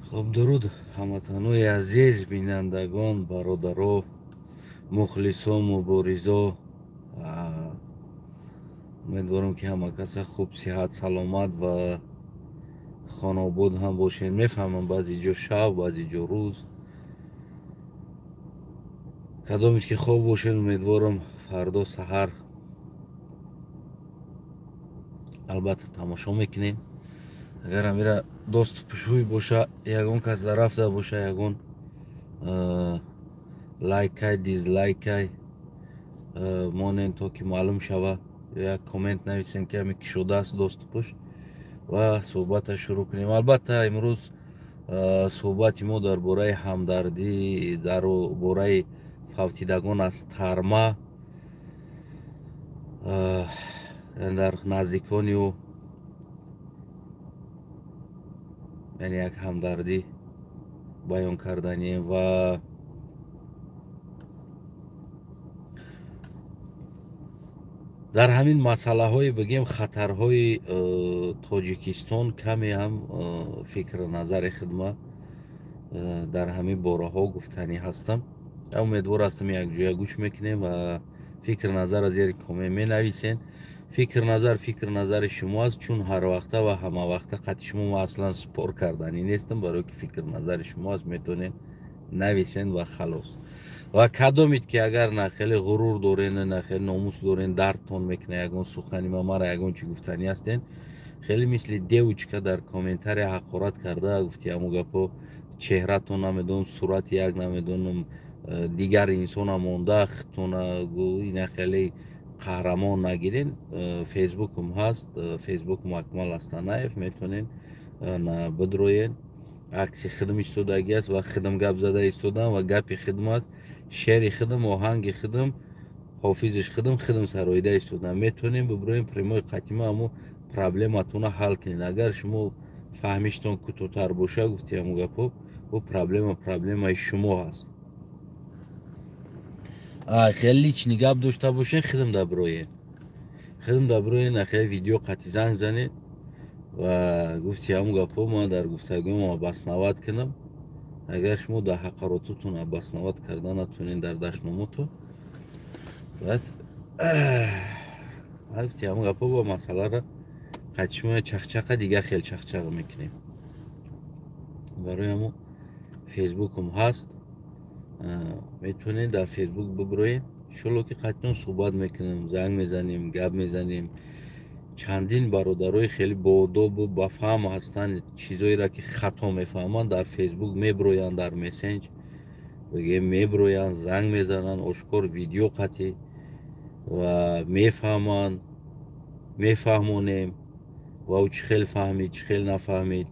Хуб, дуруд, ҳамватанои азиз, бинандагон, бародаро, мухлисо, муборизо. Умедворам, ки ҳама каса хуб, сиҳат, саломат ва хонобод ҳам бошед. Мефаҳмам, баъзе ҷо шаб, баъзе ҷо рӯз. Кадомед ки хоб бошед, умедворам, фардо саҳар албатта тамошо мекунем. Агар ҳамира доступ шӯй боша, ягон кас дарафта боша, ягон лайкай, дизлайкай монен, то ки маълум шава, ё як коммент нависем, ки ҳами кушодааст доступш ва суҳбата шурӯъ кунем. Албатта, имрӯз суҳбати мо дар бораи ҳамдардӣ, дар бораи фавтидагон аз тарма, дар наздикони ӯ, яъне як ҳамдардӣ баён карданием. Ва дар ҳамин масъалаҳои, бигем, хатарҳои Тоҷикистон каме ҳам фикру назари хидма дар ҳамин бораҳо гуфтанӣ ҳастам. Умедвор ҳастам, якҷоя гӯш мекунем ва фикр назар аз зери коммент менависен. Фикр назар фикр назари шумо аст, чун ҳарвақта ва ҳамавақта қати шумо ма аслан спор карданӣ нестам, барое ки фикр назари шумо аст, метавонед нависен ва халос. Ва кадомед ки агар на хеле ғурур дорен, на хеле номус дорен, дардтон мекуна ягон сухани ма, мара ягон чӣ гуфтанӣ ҳастен, хеле мисли девочка дар комментария ҳақорат карда, гуфти ҳамо гапо, чеҳратон намедонам, сурати як намедонам дигар инсона монда, хитона ина хеле қаҳрамон нагирен. Фейсбукум ҳаст, фейсбукум Акмал Астанаев, метавонен бидроен. Акси хидм истодагӣ аст ва хидм гап зада истодам ва гапи хидм аст, шеъри хидм, оҳанги хидм, ҳофизиш хидм, хидм сароида истодам. Метавонем биброем прямой қатима, ҳамо проблематона ҳал кунед. Агар шумо фаҳмиштон кӯтоҳтар боша, гуфти ҳамо гапо, ӯ проблема проблемаи шумо ҳаст. Хеле личный гап дошта бошед, хидм даброен, хидм даброен, хеле видео қати занг занед ва гуфти ҳамон гапҳо ман дар гуфтагӯям обосновать кунам. Агар шумо дар ҳақаротутон обосновать карда натонед, дар дашномотон, баъд гуфти ҳамон гапҳо ба масъаларо қати шумо чахчақа дига хел чахчақа мекунем. Барои ҳамон фейсбукум ҳаст, метавонед дар фейсбук биброед, иншолло ки қатъиён суҳбат мекунем, занг мезанем, гап мезанем. Чандин бародарои хеле боодобу бафаҳм ҳастанд, чизоеро ки хато мефаҳманд, дар фейсбук меброянд, дар мессенҷ бигем меброянд, занг мезананд ошкор видео қатӣ ва мефаҳманд, мефаҳмонем ва ӯ чӣ хел фаҳмид, чӣ хел нафаҳмид,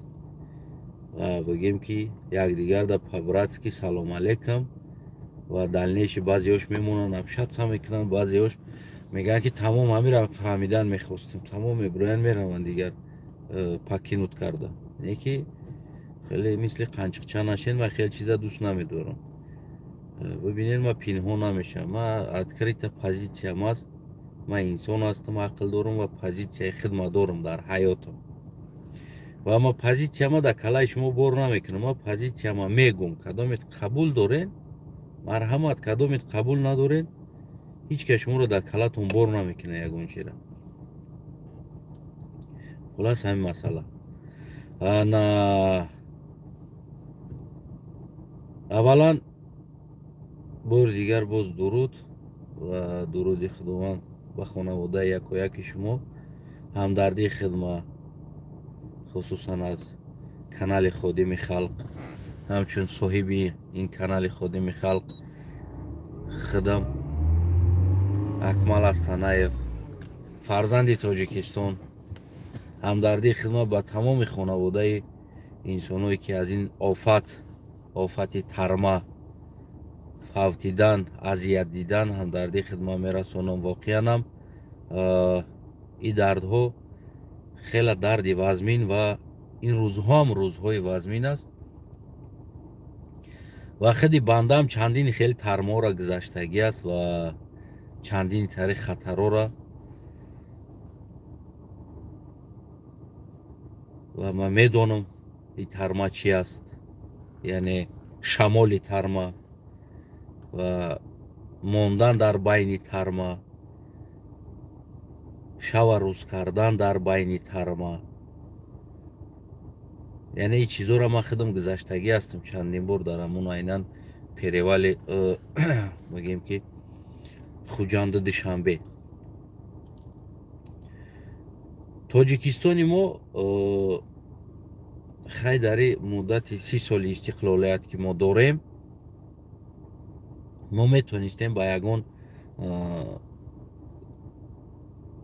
ва бигем ки якдигарда по-братски салом алейкум. Ва дальнейший баъзеҳош мемонанд, общаться мекунанд, баъзеҳош мегӯянд, ки тамом, ҳамира фаҳмидан мехостем, тамом, меброянд, мераванд дигар, покинуть карда. Не ки хеле мисли қанчиқча нашед, ман хеле чиза дӯст намедорам. Бибинед, ман пинҳон намешавам, ман открыто позитсиям аст. Ман инсон ҳастам, ақл дорам ва позитсияи хидма дорам дар ҳаётам ва ман позитсияма дар калаи шумо бор намекунам. Ман позитсияма мегӯм, кадомед қабул дорен, марҳамат, кадомед қабул надорен, ҳеҷ кас шуморо дар калатон бор намекунад ягон чира. Хулас, ҳамин масъала. На, аввалан бори дигар боз дуруд ва дуруди Худованд ба хонаводаи якояки шумо, ҳамдардии хидма, хусусан аз канали Ходими халқ, ҳамчун соҳиби ин канали Ходими халқ хидм Акмал Астанаев, фарзанди Тоҷикистон, ҳамдардии хидмат ба тамоми хонаводаи инсоное ки аз ин офат, офати тарма фавтидан, азият дидан, ҳамдардии хидмат мерасонам. Воқеанам ин дардҳо хеле дарди вазмин ва ин рӯзҳоам рӯзҳои вазмин аст ва худи бандаам чандини хеле тармаҳоро гузаштагӣ аст ва чандини тари хатарора ва ман медонам ин тарма чи аст. Яъне шамоли тарма ва мондан дар байни тарма, шава рӯз кардан дар байни тарма. Яъне ин чизоро ман худам гузаштагӣ ҳастам чандин бор дар ҳамун айнан перевали, бигем ки Хуҷанду Душанбе. Тоҷикистони мо хай дари муддати 30 соли истиқлолият ки мо дорем, мо метонистем ба ягон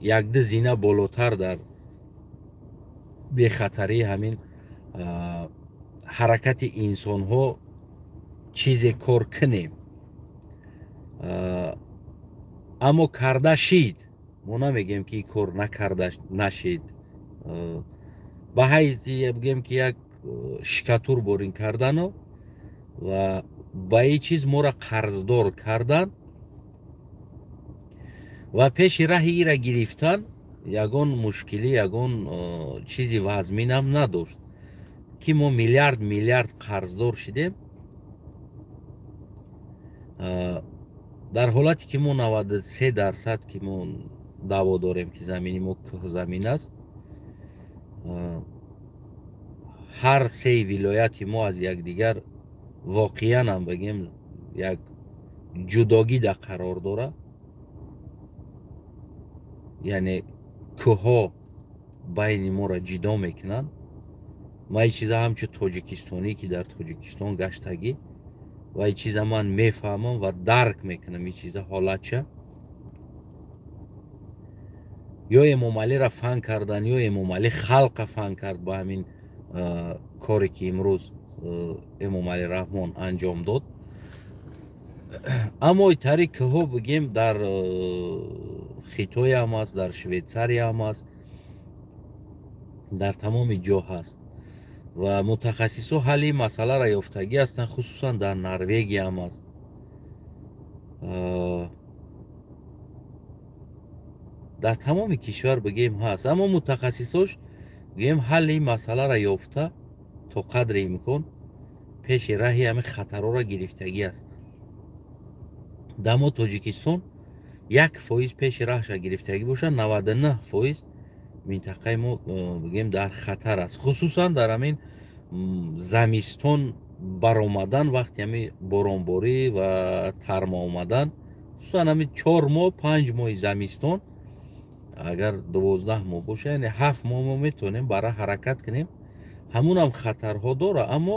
якду зина болотар дар бехатарии ҳамин ҳаракати инсонҳо чизе кор кунем. Аммо карда шид. Мо намегем ки кор накарда нашид. Ба ҳайси бигем ки як шикатур борин кардану ва ба ин чиз моро қарздор кардан ва пеши раҳи ира гирифтан ягон мушкилӣ, ягон чизи вазминам надошт ки мо миллиард миллиард қарздор шидем. Дар ҳолате ки мо 93% ки мо даъво дорем ки замини мо кӯҳзамин аст, ҳар сеи вилояти мо аз якдигар воқеан ҳам бигем як ҷудогида қарор дорад. Яъне кӯҳҳо байни моро ҷидо мекунанд. Ман ин чиза ҳамчун тоҷикистонӣ ки дар Тоҷикистон гаштагӣ ва ин чиза ман мефаҳмам ва дарк мекунам ин чиза ҳолатча. Ё Эмомалиро фан кардан, ё Эмомалӣ халқа фан кард ба ҳамин коре ки имрӯз Эмомалӣ Раҳмон анҷом дод. Аммо тари кӯҳҳо бигем дар Хитой ҳам аст, дар Швейтсария ҳам аст, дар тамоми ҷо ҳаст ва мутахассисҳо ҳалли ин масъаларо ёфтагӣ ҳастанд, хусусан дар Норвегия ҳам аст. Дар тамоми кишвар бигем ҳаст, аммо мутахассисош гӯем ҳалли ин масъаларо ёфта то қадри имкон пеши раҳи ҳамин хатарҳоро гирифтагӣ аст. Дар мо Тоҷикистон 1% пеши раҳша гирифтагӣ бошад, 99% минтақаи мо бигем дар хатар аст, хусусан дар ҳамин замистон баромадан, вақти ҳамин боронборӣ ва тарма омадан, хусусан ҳамин 4 моҳ 5 моҳи замистон, агар 12 моҳ бошад, яъне 7 моҳ мо метавонем бара ҳаракат кунем. Ҳамунам хатарҳо дорад, аммо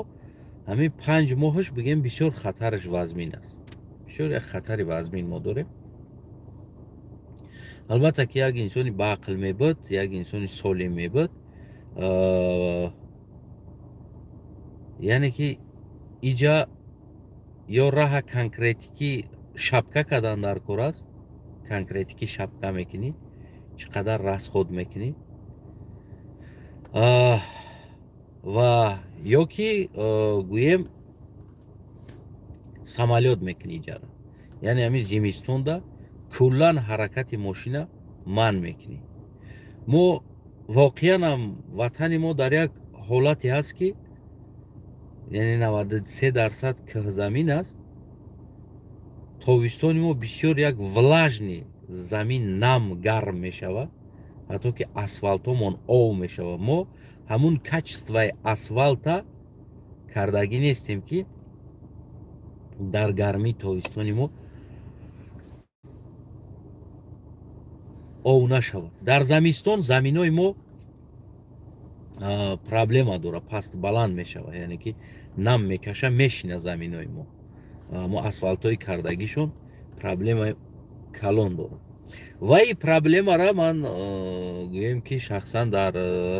ҳамин 5 моҳаш бигем бисёр хатараш вазмин аст. Бисёр як хатари вазмин мо дорем. Албатта ки як инсони баақл мебуд, як инсони солим мебуд, яъне ки иҷа ё раҳа конкретикӣ шабка кардан дар кор аст, конкретикӣ шабка мекунӣ, чӣ қадар расход мекунӣ, ва ё ки гӯем самолёт мекунӣ иҷара. Яъне ҳамин зимистонда куллан ҳаракати мошина манъ мекунӣ. Мо воқеан ҳам ватани мо дар як ҳолате ҳаст ки яъне 93% кӯҳзамин аст. Тобистони мо бисёр як влажный замин, нам гарм мешавад, ҳатто ки асфалтомон ов мешавад. Мо ҳамун качествои асфалта кардагӣ нестем ки дар гармии тобистони мо ов нашавад. Дар замистон заминои мо проблема дорад, паст баланд мешавад, яъне ки нам мекаша, мешина заминои мо. Мо асфалтҳои кардагишон проблемаи калон дорад. Ва ин проблемаро ман гӯем ки шахсан дар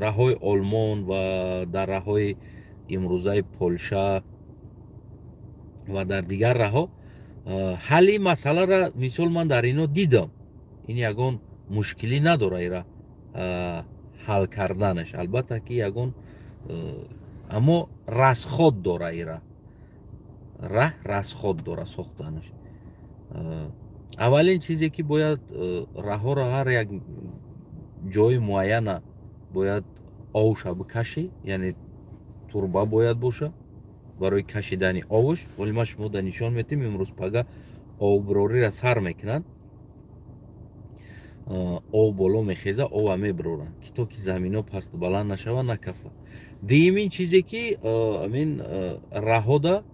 раҳҳои Олмон ва дар раҳҳои имрӯзаи Полша ва дар дигар раҳҳо ҳалли масъаларо мисол ман дар ино дидам. Ин ягон мушкилӣ надорад ира ҳал карданаш, албатта ки ягон, аммо расход дора, ира раҳ расход дора сохтанаш. Аввалин чизе ки бояд раҳҳоро ҳар як ҷои муайяна бояд овша бикашӣ, яъне турба бояд боша, Барои кашидани овуш. Вале ма шумо да нишон метем, имрӯз пага оброрира сар мекунанд, об боло мехеза, ова меброранд, ки то ки замино пасту баланд нашава, накафа. Дуюмин чизе ки амин раҳода,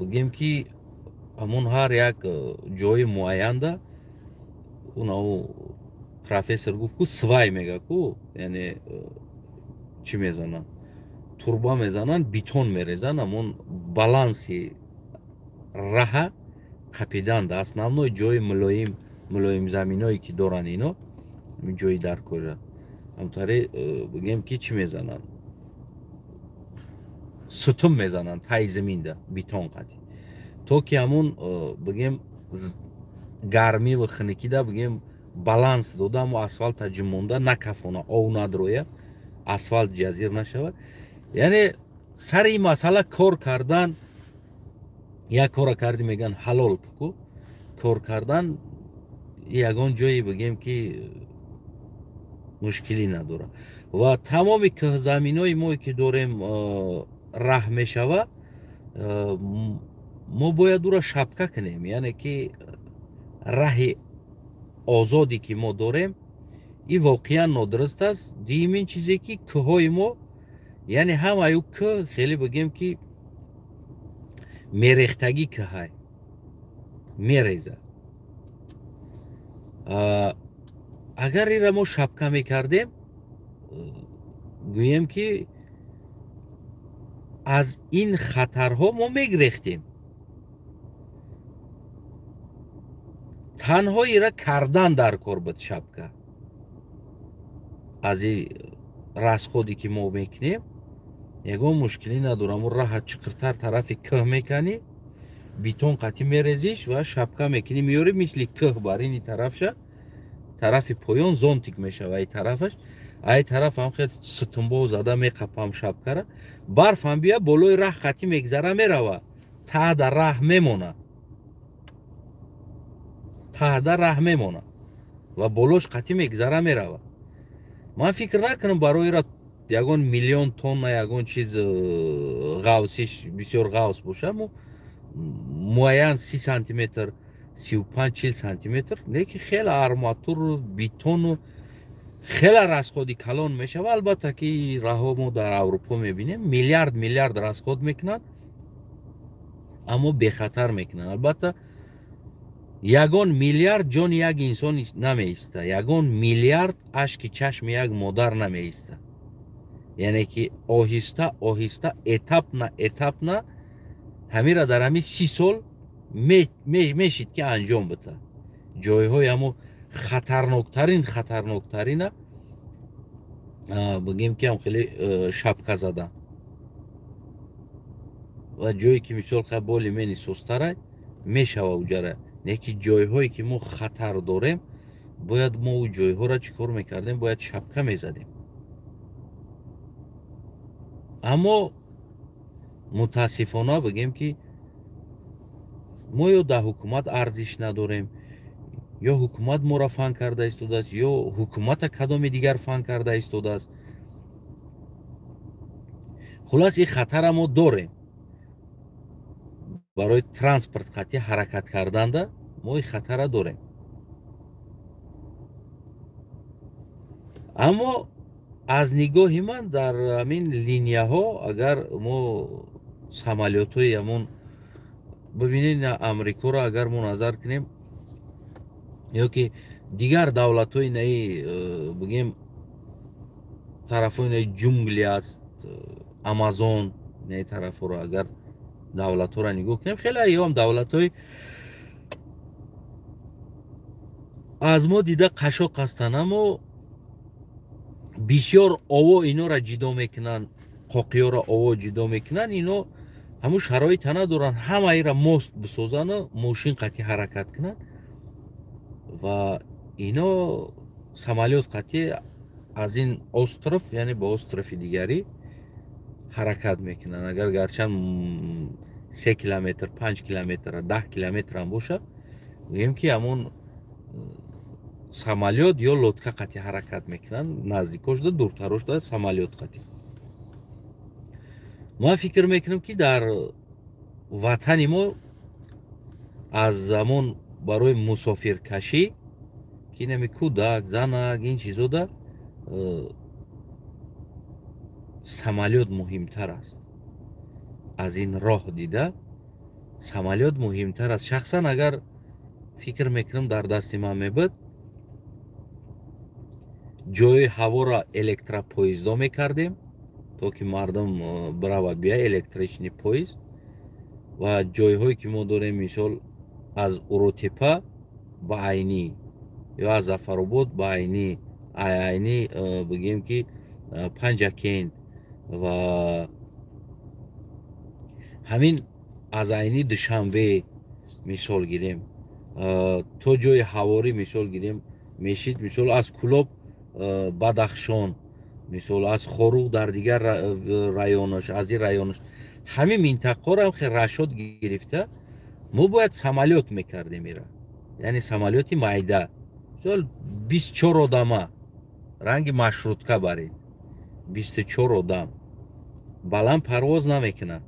бигем ки ҳамон ҳар як ҷои муайянда, унау профессор гуфт ку, свай мега ку, яъне чӣ мезананд, турба мезананд, бетон мерезанд, ҳамон баланси раҳа қапиданд. Основной ҷои мулоим, мулоим заминое ки доранд ино, ҷои даркорира ҳамтаре, бигем ки чӣ мезананд, сутун мезананд таи заминда бетон қатӣ, то ки ҳамон, бигем, гармиву хунукида, бигем, баланс дода, ҳамо асфалта ҷимонда накафона, ов надроя, асфалт ҷазир нашавад. Яъне сари ин масъала кор кардан, як кора карди, мегӯянд, ҳалол ку кор кардан, ягон ҷое, бигем ки, мушкилӣ надорад. Ва тамоми кӯҳзаминои мо ки дорем, раҳ мешава, мо бояд ӯро шапка кунем. Яъне ки раҳи озоде ки мо дорем, ин воқеан нодуруст аст. Дуюмин чизе ки кӯҳҳои мо, яъне ҳамаю кӯҳ хеле, бигем ки, мерехтагӣ кӯҳай, мереза. Агар инра мо шапка мекардем, гӯем ки, аз ин хатарҳо мо мегирехтем. Танҳо ира кардан дар кор буд шапка. Аз и расходе ки мо мекунем, ягон мушкилӣ надорам. Мо раҳа чиқиртар тарафи кӯҳ меканӣ, бетон қатӣ мерезиш ва шапка мекунӣ, меёрӣ, мисли кӯҳ бар ини тарафша, тарафи поён зонтик мешава ай тарафаш, ай тараф ҳам хел сутунбо зада меқапам шапкара. Барф ҳам бия, болои раҳ қатӣ мегзара, мерава, таҳда раҳ мемона, таҳда раҳ мемона ва болош қатӣ мегзара, мерава. Ман фикр накунам барои ра ягон миллион тонна ягон чиз ғавсиш бисёр ғавс боша. Мо муайян 30 сантиметр, 35, 40 сантиметр, лекин хеле арматуру бетону хеле расходи калон мешава. Албатта ки раҳо мо дар Аврупо мебинем, миллиард миллиард расход мекунанд, аммо бехатар мекунанд. Албатта, ягон миллиард ҷони як инсон намеиста, ягон миллиард ашки чашми як модар намеиста. Яъне ки оҳиста оҳиста, этапно этапно ҳамира дар ҳамин 30 сол мешид ки анҷом бита. Ҷойҳои ҳамо хатарноктарин, хатарноктарина, бигем ки, ҳам хеле шапка задан ва ҷое ки мисол боли мени сустарай мешава уҷара. Не ки ҷойҳое ки мо хатар дорем, бояд мо ӯ ҷойҳоро чӣ кор мекардем? Бояд шапка мезадем. Аммо мутаассифона, бигем ки, мо ё дар ҳукумат арзиш надорем, ё ҳукумат моро фан карда истодааст, ё ҳукумата кадоми дигар фан карда истодааст. Хулас, ин хатара мо дорем. Барои транспорт қатъи ҳаракат карданда мо ин хатара дорем. Аммо аз нигоҳи ман, дар ҳамин линияҳо агар мо самолётҳои ҳамон бибинед, Амрикоро агар мо назар кунем ё ки дигар давлатҳои наи, бигем, тарафҳои наи ҷунгли аст, Амазон наи тарафҳоро агар давлатҳоро нигоҳ кунем, хеле ам давлатҳои аз мо дида қашоқ ҳастанд, аммо бисёр ово инора ҷидо мекунанд, қоқиёро ово ҷидо мекунанд. Ино ҳамун шароита надоранд ҳамаира мост бисозану мошин қатъи ҳаракат кунанд, ва ино самолёт қатъи аз ин остров, яъне ба острови дигарӣ ҳаракат мекунанд. Агар гарчанд 3 километр, 5 километр, 10 километрам боша, гӯем ки, ҳамун самолёт ё лодка қатъи ҳаракат мекунанд наздико шуда, дуртаро шуда самолёт қатъи. Ман фикр мекунам, ки дар ватани мо аз замон барои мусофиркашӣ, ки нами кӯдак, занак, ин чизода самолёт муҳимтар аст. Аз ин роҳ дида самолёт муҳимтар аст. Шахсан агар фикр мекунам, дар дасти ман мебуд, ҷои ҳаворо электропоездо мекардем, то ки мардум бирава бия, электричный поезд. Ва ҷойҳое ки мо дорем, мисол аз Уротепа ба Айнӣ ё аз Зафаробод ба Айнӣ, Айнӣ бигем ки Панҷакент ва ҳамин аз Айнӣ Душанбе мисол гирем, то ҷои ҳаворӣ мисол гирем мешид, мисол аз Кулоб Бадахшон, мисол аз Хоруғ дар дигар районош, аз ин районош, ҳамин минтақаро ҳам хел расчёт гирифта мо бояд самолёт мекардем ира, яъне самолёти майда, мисол 24 одама, ранги маршрутка баред, 24 одам баланд парвоз намекунад,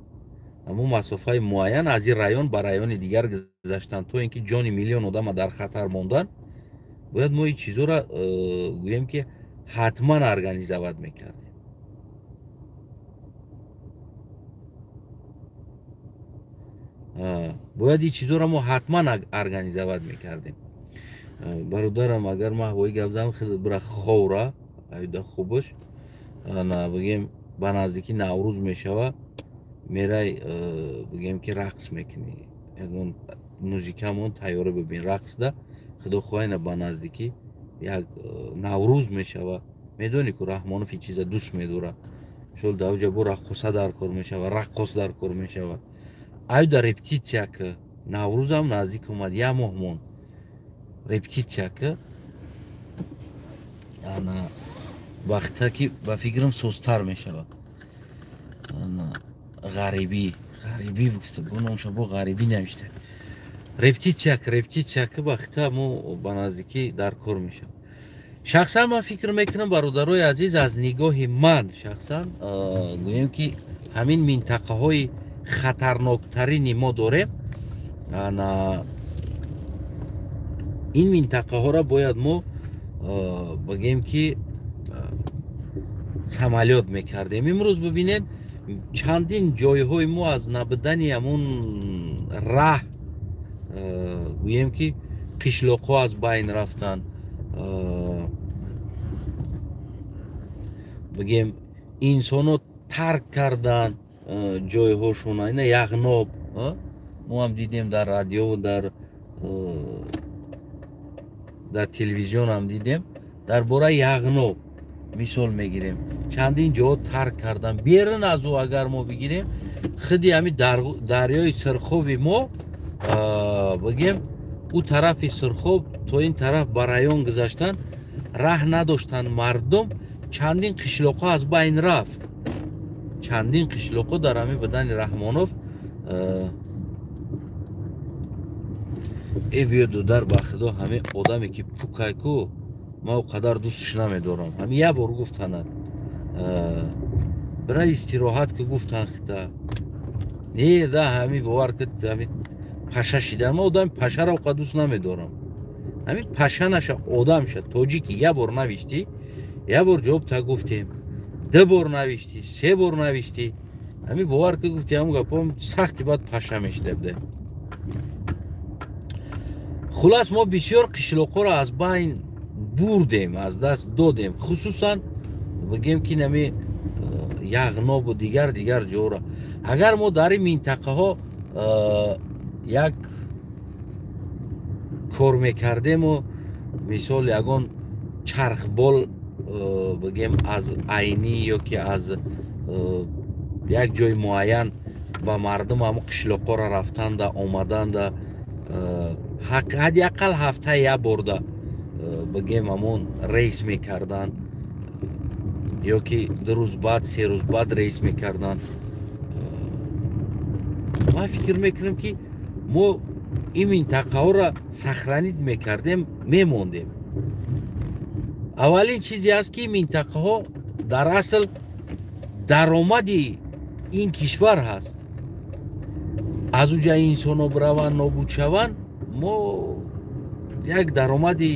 аммо масофаи муайян аз ин район ба райони дигар гузаштан, то ин ки ҷони миллион одама дар хатар мондан, бояд мо ин чизоро гӯем ки ҳатман организовать мекардем. Бояд ин чизоро мо ҳатман организовать мекардем. Бародарам, агар ман ҳавои гап занам, хеле бира ховра аюда хубаш, на бигем ба наздикӣ Наврӯз мешава, мерай бигем ки рақс мекунӣ, ягон музикамон тайёра бибин рақсда, худо хоҳайна ба наздикӣ як Наврӯз мешава. Медонӣ ку Раҳмонов ин чиза дӯст медорад. Мисол дар оҷа бо раққоса дар кор мешава, раққос дар кор мешава. Аюда репетитсия ки Наврӯзам наздик омад, як моҳ монд, репетитсия ки ана вақта ки ба фикрам созтар мешавад. Ана ғарибӣ, ғарибӣ гуфта, бо номша бо ғарибӣ навишта. Репетитсия ки, репетитсия ки вақта мо ба наздикӣ дар кор мешавад. Шахсан ман фикр мекунам, бародарои азиз, аз нигоҳи ман шахсан гӯем ки ҳамин минтақаҳои хатарноктарини мо дорем, ана ин минтақаҳоро бояд мо бигем ки самолёт мекардем. Имрӯз бибинем чандин ҷойҳои мо аз набудани ҳамун раҳ, гӯем ки қишлоқҳо аз байн рафтанд, бигем инсонҳо тарк карданд ҷойҳошона. Ина Яғноб мо ҳам дидем дар радиову дар телевизион ҳам дидем, дар бораи Яғноб мисол мегирем, чандин ҷоҳо тарк кардан. Берун аз ӯ агар мо бигирем, худи ҳамин дарёи Сирхоби мо, бигем ӯ тарафи Сирхоб то ин тараф ба район гузаштан раҳ надоштанд мардум, чандин қишлоқҳо аз байн рафт. Чандин қишлоқҳо дар ҳамин бадани Раҳмонов. Э биё дудар, ба худо ҳамин одаме ки пукай ку, ман о қадар дӯстш намедорам. Ҳамин як бор гуфтанад, бира истироҳат ки гуфтан хита не да, ҳамин бовар ки ҳамин паша шидан, ман одами пашаро о қадар дӯст намедорам. Ҳамин паша наша, одам ша, тоҷики як бор навиштӣ, як бор ҷавоб та гуфтем, ду бор навиштӣ, се бор навиштӣ, ҳамин бовар ки гуфти ҳамун гапом сахти баъд паша мешида буда. Хулас мо бисёр қишлоқҳоро аз байн бурдем, аз даст додем, хусусан бигем ки нами Яғнобу дигар дигар ҷоро. Агар мо дар ин минтақаҳо як кор мекардему, мисол ягон чархбол бигем аз Айнӣ ё ки аз як ҷои муайян ба мардум ҳамон қишлоқҳоро рафтанда омаданда ҳадди ақал ҳафта як борда бигем ҳамон рейс мекарданд, ё ки 2 рӯз баъд, 3 рӯз баъд рейс мекарданд. Ман фикр мекунам ки мо ин минтақаҳоро сохранить мекардем, мемондем. Аввалин чизе аст ки ин минтақаҳо дар асл даромади ин кишвар ҳаст. Аз уҷа инсонҳо бираванд, нобуд шаванд, мо як даромади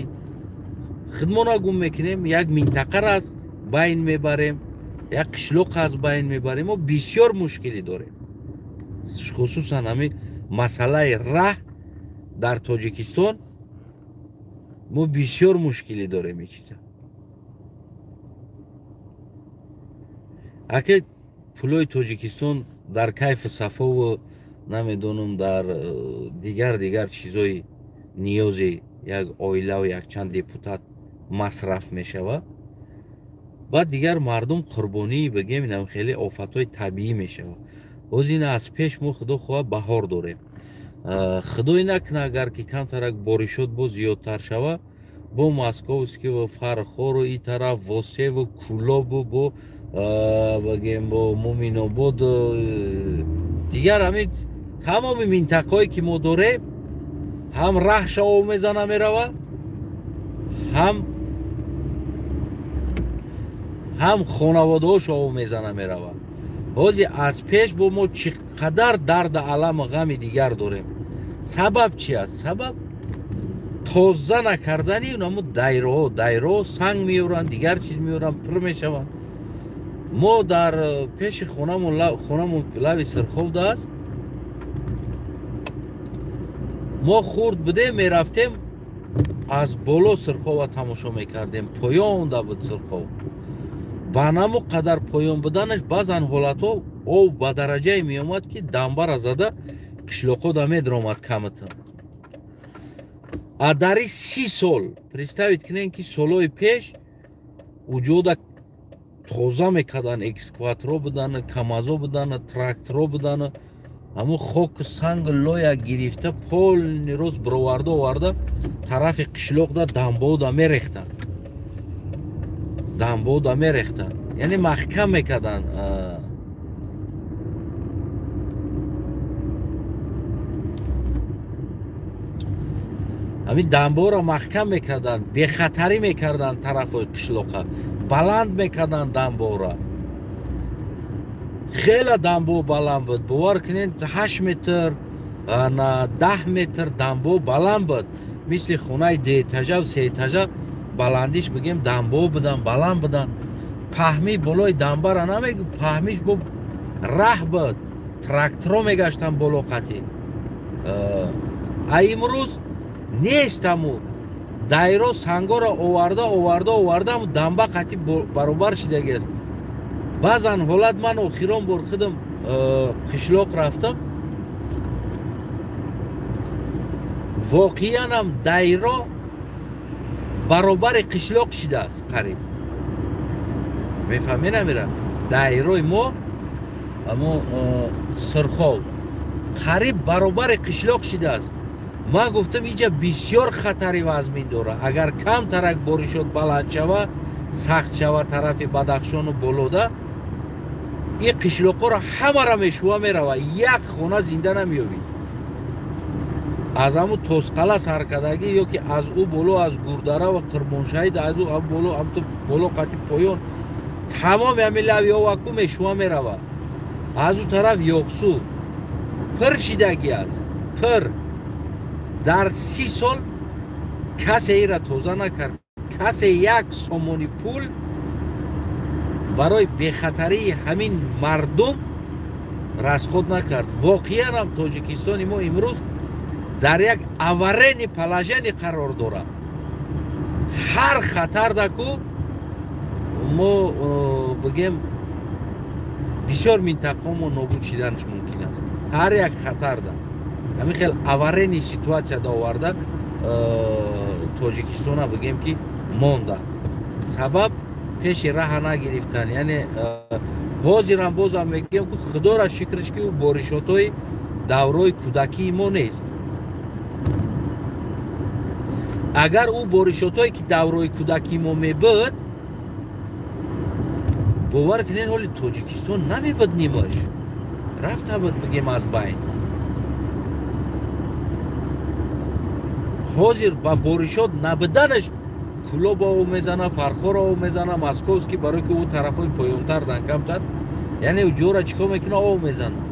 худмона гум мекунем, як минтақаро аз байн мебарем, як қишлоқ аз байн мебарем. Мо бисёр мушкилӣ дорем, хусусан ҳамин масъалаи раҳ дар Тоҷикистон мо бисёр мушкилӣ дорем. Ин чиза аке пулои Тоҷикистон дар кайфу сафову намедонам дар дигар чизои ниёзи як оилаву якчанд депутат масраф мешавад, баъд дигар мардум қурбонии бигем инам хеле офатҳои табиӣ мешавад. Боз ина аз пеш мо худо хоҳад баҳор дорем. Худое накунад агар ки камтарак боришот боз зиёдтар шавад, бо Московскиву Фархору и тараф Восеву Кулобу бо бигем бо Муминобод дигар ҳамин тамоми минтақаҳое ки мо дорем, ҳам раҳша об мезана мерава, ҳам хонаводаҳош об мезана мерава. Ҳозир аз пеш бо мо чӣ қадар дарду аламу ғами дигар дорем. Сабаб чи аст? Сабаб тоза накардани намо дайроҳо. Дайроҳо санг меёранд, дигар чиз меёранд, пур мешаванд. Мо дар пеши хонамон лави Сирховда аст. Мо хурд будем, мерафтем аз боло Сирхова тамошо мекардем. Поёнда буд Сирхов. Ба намо қадар поён буданаш баъзан ҳолатҳо об ба дараҷае меомад, ки дамбара зада қишлоқода медаромад камата. А дари 30 сол представить кунем, ки солҳои пеш уҷода тоза мекарданд, экскаваторҳо буданд, камазо буданд, тракторҳо буданд, ҳамун хоку сангу лоя гирифта полни рост бироварда оварда тарафи қишлоқда дамбода мерехтанд. Дамбода мерехтанд, яъне маҳкам мекарданд. Ҳамин дамборо маҳкам мекарданд, бехатарӣ мекарданд тарафҳои қишлоқа, баланд мекарданд дамбора. Хеле дамбо баланд буд, бовар кунед, 8 метр, 10 метр дамбо баланд буд. Мисли хонаи дуэтажа ва сеэтажа баландиш бигем дамбо будан, баланд будан. Паҳми болои дамбара намегӯ, паҳмиш бо раҳ буд, тракторо мегаштанд боло қатӣ. А имрӯз нест ҳаму дайро сангоро оварда оварда оварда ҳаму дамба қатӣ баробар шидагиаст. Баъзан ҳолат ман охирон бор худам қишлоқ рафтам, воқеан ҳам дайро баробари қишлоқ шидааст қариб. Мефаҳмед намира? Дайрои мо ҳамо Сирхов қариб баробари қишлоқ шидааст. Ман гуфтам инҷа бисёр хатари вазмин дорад. Агар камтарак боришот баланд шава, сахт шава тарафи Бадахшону болода, ин қишлоқҳоро ҳамаро мешува мерава, як хона зинда намеёбӣ. Аз ҳамун Тосқала саркардагӣ ё ки аз ӯ боло, аз Гурдара ва Қурбоншаҳид, аз ӯ боло, ҳамту боло қати поён тамоми ҳамин лави оваку мешува мерава. Аз ӯ тараф Ёқсу пир шидагӣ аст, пир. Дар 30 сол касе ира тоза накард, касе як сомони пул барои бехатарии ҳамин мардум расход накард. Воқеан ҳам Тоҷикистони мо имрӯз дар як аварени положени қарор дорад. Ҳар хатар даку мо бигем бисёр минтақамо нобуд шиданаш мумкин аст. Ҳар як хатар да ҳамин хел аварени ситуатсия да оварда Тоҷикистона бигем ки монда. Сабаб пеши раҳа нагирифтан. Яъне ҳозирам бозам мегӯям ки худоро шукраш ки ӯ боришотҳои даврои кӯдакии мо нест. Агар ӯ боришотҳое ки даврои кӯдакии мо мебуд, бовар кунед ҳоли Тоҷикистон намебуд, нимаш рафта буд бигем аз байн. Ҳозир ба боришот набуданаш Кулоб об мезана, Фархор об мезана, Московский, барои ки ӯ тарафҳои поёнтар дан камтар Яъне ҷора чӣ кор мекунад? Ов мезанад.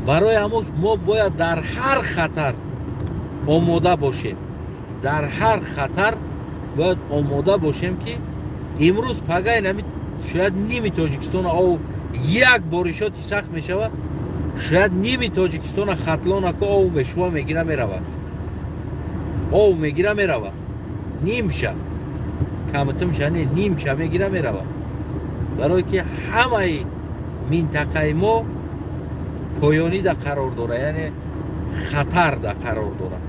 Барои ҳамон мо бояд дар ҳар хатар омода бошем. Дар ҳар хатар бояд омода бошем, ки имрӯз пагай нами шояд ними Тоҷикистона ов, як боришоти сахт мешавад, шояд ними Тоҷикистона Хатлонако ов мешува, мегира меравад. Ов мегира меравад. Нимша. Камтимша не, нимша мегира меравад. Барое ки ҳамаи минтақаи мо поёнида қарор дорад, яъне хатарда қарор дорад.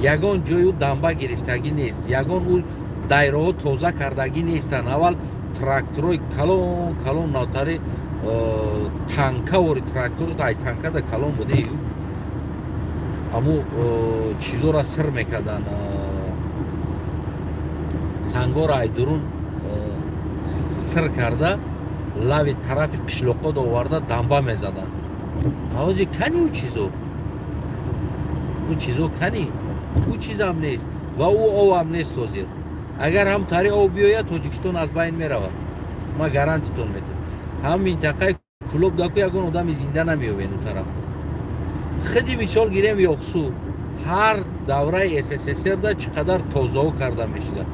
Ягон ҷою дамба гирифтагӣ нест, ягон ӯ дайраҳо тоза кардагӣ нестанд. Аввал тракторои калон калон, навтари танкавори трактор, ай танкада калон буде, аму чизора сир мекарданд, сангора ай дурун сир карда лави тарафи қишлоқот оварда дамба мезаданд. Ҳози кани ӯ чизо? Ӯ чизо кани? Ӯ чизам нест ва ӯ овам нест ҳозир. Агар ҳам тари ов биёяд, Тоҷикистон аз байн меравад. Ман гарантитон метавам. Ҳам минтақаи Кулоб даку ягон одами зинда намеёбед он тараф. Худи мисол гирем Ёқсу, ҳар давраи СССР да чӣ қадар тозао карда мешуда.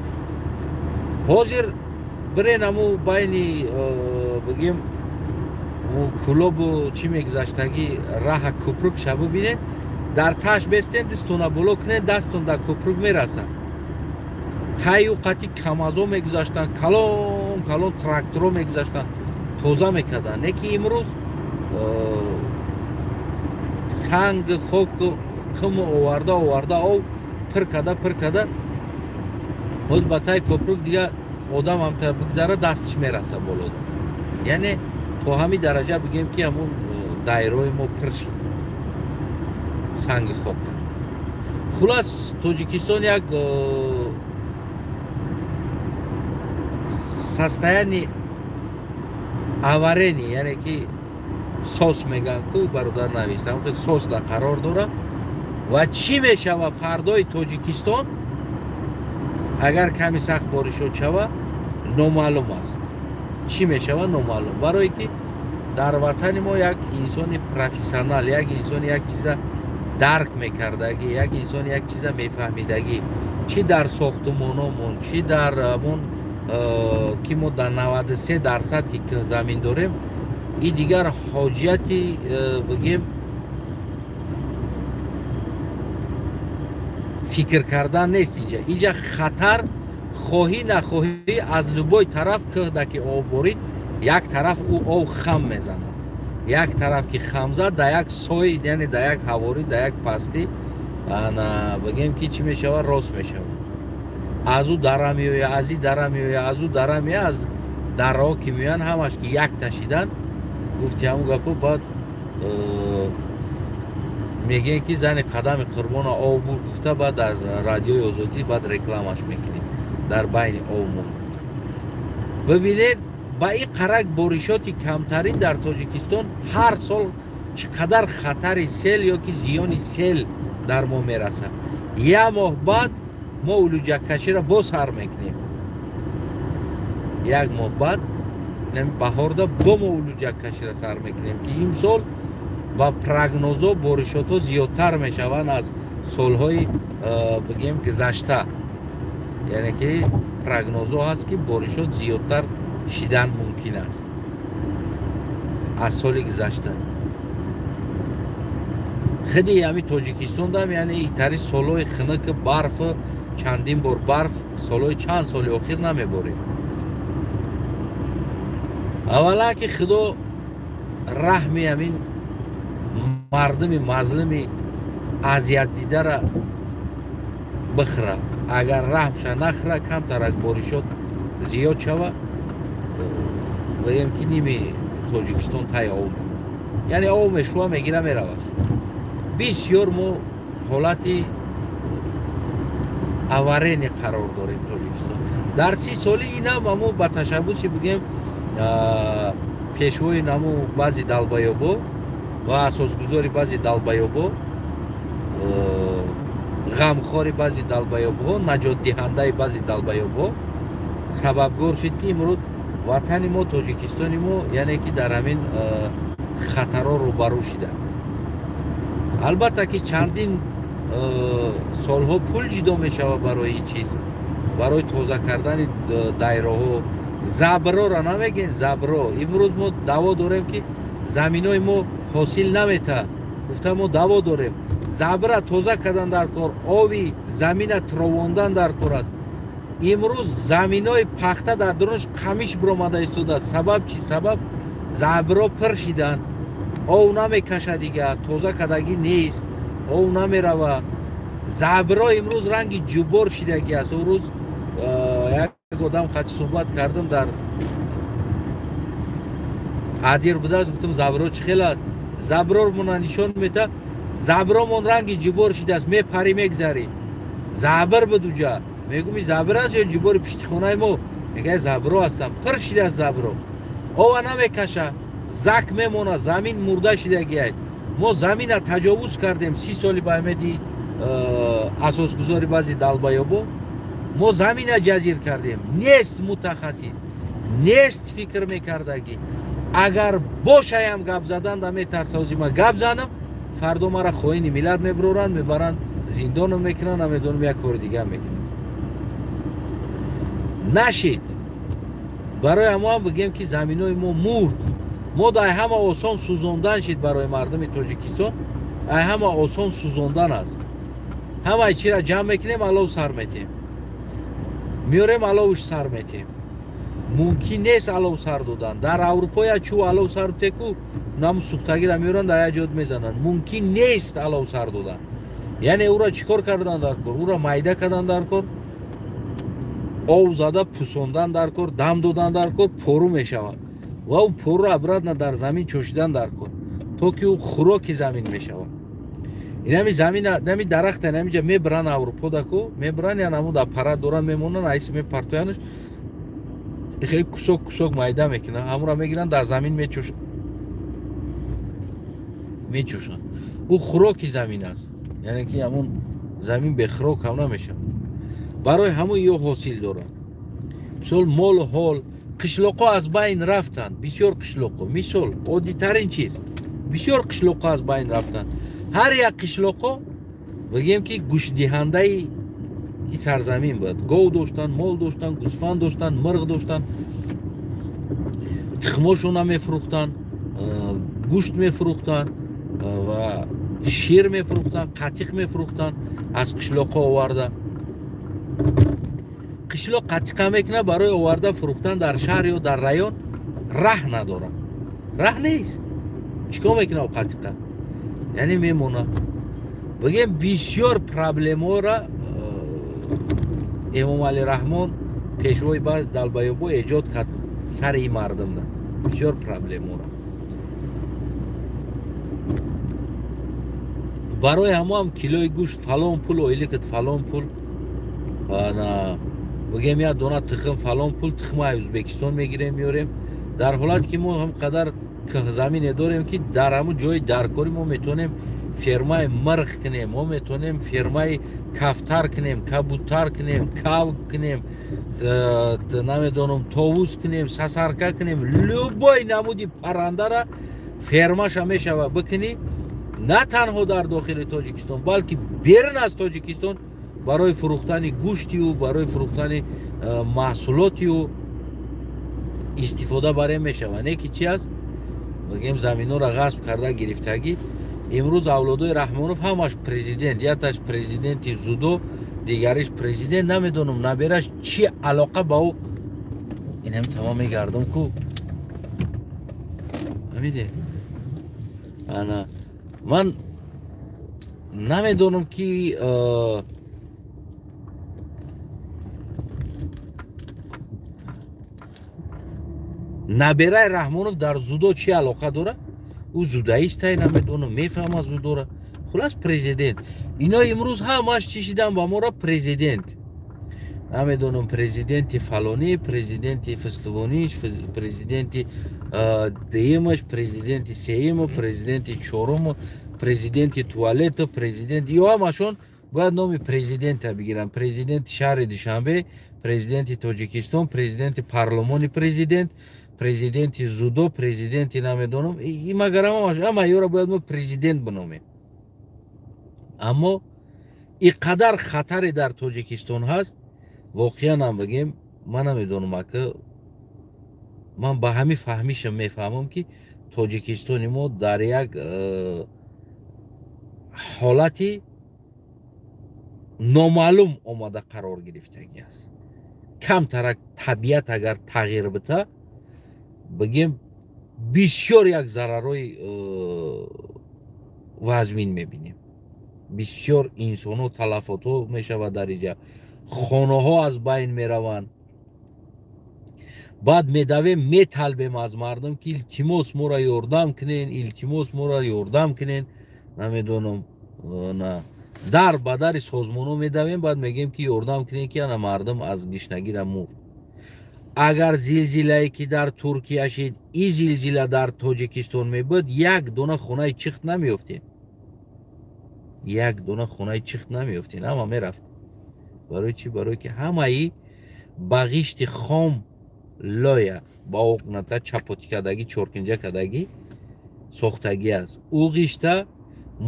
Ҳозир бирен аму байни бигем Кулобу чӣ мегузаштагӣ раҳа кӯпрук ша бибинед, дар таш бестен, дастона боло кунед, дастон дар кӯпрук мерасад. Таю қати камазо мегузаштанд, калон калон тракторо мегузаштанд, тоза мекарданд. Не ки имрӯз санг, хок, қим оварда оварда ов пир карда пир карда, ҳоз ба таи кӯпрук дига одам ҳам бигзара дасташ мераса болода. Яъне то ҳамин дараҷа бигем ки ҳамун дайрои мо пир шуд санги хок. Хулас Тоҷикистон як состояние аварени, яъне ки сос мегӯянд ку бародар навиштам, ки сос да қарор дорад. Ва чӣ мешава фардои Тоҷикистон агар ками сахт боришот шава, номаълум аст. Чӣ мешава номаълум. Барое ки дар ватани мо як инсони профессионал, як инсони як чиза дарк мекардагӣ, як инсони як чиза мефаҳмидагӣ, чӣ дар сохтумономон, чӣ дар мон ки мо дар 93% ки замин дорем, и дигар ҳоҷияти бигем фикр кардан нест. Иҷа иҷа хатар хоҳӣ нахоҳӣ аз любой тараф кӯҳда ки об борид, як тараф ӯ ов хам мезанад, як тараф ки хам зад дар як сой, яъне дар як ҳаворӣ, дар як пастӣ, ана бигем ки чӣ мешавад, рост мешавад. Аз ӯ дара меояд, аз и дара меояд, аз ӯ дара меояд, аз дараҳо ки меоянд ҳамаш ки як ташидан, гуфти ҳамун гапо баъд мегӯянд ки зани қадами қурбона ов бур гуфта, баъд дар радиои Озодӣ баъд рекламаш мекунем дар байни ов мон гуфта. Бибинед, ба ин қарак боришоти камтарин дар Тоҷикистон ҳар сол чӣ қадар хатари сел ё ки зиёни сел дар мо мерасад. Як моҳ баъд мо улуҷаккаширо боз сар мекунем. Як моҳ баъд баҳорда бо мо улуҷаккаширо сар мекунем, ки имсол ба прогнозо боришотҳо зиёдтар мешаванд аз солҳои бигем гузашта. Яъне ки прогнозо ҳаст ки боришот зиёдтар шидан мумкин аст аз соли гузашта. Худи ҳами Тоҷикистондам, яъне итари солҳои хунук, барф, чандин бор барф солҳои чанд соли охир намеборед. Аввалан ки Худо раҳми ҳамин мардуми мазлуми азиятдидара бихӯра. Агар раҳмша нахӯра, камтарак боришот зиёд шава, бигем ки ними Тоҷикистон таи ов мемонад. Яъне ов мешува, мегира меравад. Бисёр мо ҳолати аварени қарор дорем Тоҷикистон. Дар 30 соли инам амо ба ташаббуси бигем пешвои наму баъзи далбаёбо ва асосгузори баъзи далбаёбо, ғамхори баъзи далбаёбҳо, наҷотдиҳандаи баъзи далбаёбҳо сабабгор шуд, ки имрӯз Ватани мо, Тоҷикистони мо, яъне ки дар ҳамин хатарҳо рӯбарӯ шида. Албатта ки чандин солҳо пул ҷудо мешавад барои ин чиз, барои тоза кардани дайроҳо. Заброра намегем, забро. Имрӯз мо даъво дорем, ки заминои мо ҳосил наметаҳад. Гуфта мо даъво дорем. Забра тоза кардан дар кор, ови замина тровондан дар кор аст. Имрӯз заминои пахта дар дурунаш қамиш биромада истодааст. Сабаб чӣ? Сабаб забро пир шиданд, ов намекаша, дига тоза кардагӣ нест, ов намерава. Забро имрӯз ранги ҷубор шидагӣ аст. Он рӯз як одам қати суҳбат кардам, дар адир будааст, гуфтам забро чӣ хел аст? Забромона нишон мета, забромон ранги ҷубор шидааст, мепарӣ мегзарӣ. Забр буд уҷа. Мегӯм забр аст ё ҷубори пиштихонаи мо? Мегӯяд забро ҳастам. Пир шидааст забро, ова намекаша, зак мемона, замин мурда шидагиай. Мо замина таҷовуз кардем 30 соли ба ҳамеди асосгузори баъзи далбаёбо. Мо замина ҷазир кардем. Нест мутахассис, нест фикр мекардагӣ. Агар бошаям гап задан да метарса, ози ма гап занам, фардо мара хоини миллат мебуроранд, мебаранд зиндоном мекунанд, намедонам як кори дигар мекунанд. Нашид. Барои ҳамоам бигем ки заминои мо мурд. Мо дар ҳама осон сӯзондан шид барои мардуми Тоҷикистон, ай ҳама осон сӯзондан аст. Ҳамаи чиро ҷамъ мекунем, алов сар метем, меорем, аловш сар метем. Мумкин нест алов сар додан. Дар Аврупо я чӯ алов сар теку нам сӯхтагиро меоранд, дар як ҷод мезананд. Мумкин нест алов сар додан. Яъне ӯро чӣ кор кардан дар кор? Ӯро майда кардан дар кор, ов зада пусондан дар кор, дам додан дар кор, пору мешавад ва ӯ пору обратно дар замин чошидан дар кор, то ки ӯ хӯроки замин мешавад. Инами замина, инами дарахта инамиҷа мебаранд Аврупо даку, мебаранд, ян ҳамун аппарат доранд, мемонанд, айс мепартоянаш, хеле кусок кусок майда мекунанд, ҳамонро мегиранд, дар замин мечошанд. Ӯ хӯроки замин аст, яъне ки ҳамун замин бехӯрок ҳам намешавад. Барои ҳамун ё ҳосил доранд. Мисол молу ҳол, қишлоқҳо аз байн рафтанд, бисёр қишлоқҳо. Мисол оддитарин чиз, бисёр қишлоқҳо аз байн рафтанд. Ҳар як қишлоқҳо бигем ки гӯштдиҳандаи ин сарзамин буд. Гов доштанд, мол доштанд, гӯсфанд доштанд, мирғ доштанд, тухмошонро мефурӯхтанд, гӯшт мефурӯхтанд ва шир мефурӯхтанд, қатиқ мефурӯхтанд, аз қишлоқҳо оварда. Қишлоқ қатиқа мекунад, барои оварда фурӯхтан дар шаҳр ё дар район раҳ надорад, раҳ нест. Чӣ кор мекунад қатиқа? Яъне мемонад. Бигем бисёр проблемаҳоро Эмомалӣ Раҳмон, пешвои баъд далбаёбо, эҷод кард сари ин мардумда. Бисёр проблемаҳоро. Барои ҳамоам килои гӯшт фалон пул, ойликат фалон пул, бигем як дона тухм фалон пул, тухма аз Ӯзбекистон мегирем, меорем. Дар ҳолате ки мо ҳам қадар кӯҳзамине дорем, ки дар ҳамун ҷои даркорӣ мо метавонем фермаи мирғ кунем, мо метавонем фермаи кафтар кунем, кабутар кунем, кав кунем, намедонам товус кунем, сасарка кунем, любой намуди паррандара фермаша мешава бикунӣ, на танҳо дар дохили Тоҷикистон, балки берун аз Тоҷикистон барои фурӯхтани гӯшти ӯ, барои фурӯхтани маҳсулоти ӯ истифода барем мешавад. Не ки чи аст? Бигем заминҳоро ғасб карда гирифтагӣ. Имрӯз авлодои Раҳмонов ҳамаш президент, якташ президенти зудо, дигариш президент, намедонам набераш чӣ алоқа ба ӯ. Инами тамом мегардам ку. Фаҳмиде? Ана ман намедонам ки набераи Раҳмонов дар зудо чӣ алоқа дорад? Ӯ зудаистай, намедонам, мефаҳмад зудора. Хулас президент. Ино имрӯз ҳамаш чӣ шидан ба моро президент. Намедонам президенти фалонӣ, президенти фестивониш, президенти дуюмаш, президенти сеюму, президенти чоруму, президенти туалету, президент. Ё ҳамашон бояд номи президента бигиранд. Президенти шаҳри Душанбе, Президенти Тоҷикистон, президенти парлумони президент, президенти зудо, президенти намедонам, и магарам ҳама ёра бояд мо президент биномем. Аммо и қадар хатаре дар Тоҷикистон ҳаст, воқеан ҳам бигем, ман намедонам, ака, ман ба ҳамин фаҳмишам мефаҳмам, ки Тоҷикистони мо дар як ҳолати номаълум омада қарор гирифтагӣ аст. Камтарак табиат агар тағйир бита, бигем, бисёр як зарарҳои вазмин мебинем, бисёр инсонҳо талафотҳо мешавад дар иҷа, хонаҳо аз байн мераванд. Баъд медавем, металбем аз мардум, ки илтимос, моро ёрдам кунен, илтимос, моро ёрдам кунен, намедонам, на дар ба дари созмонҳо медавем, баъд мегӯем, ки ёрдам кунен, ки ана мардум аз гишнагира мурд. Агар зилзилае, ки дар Туркия шид, и зилзила дар Тоҷикистон мебуд, як дона хонаи чихт намеёфтем, як дона хонаи чихт намеёфтем, ҳама мерафт. Барои чӣ? Барое ки ҳамаи ба ғишти хом, лоя ба окната чапотӣ кардагӣ, чоркинҷа кардагӣ сохтагӣ аст. Ӯ ғишта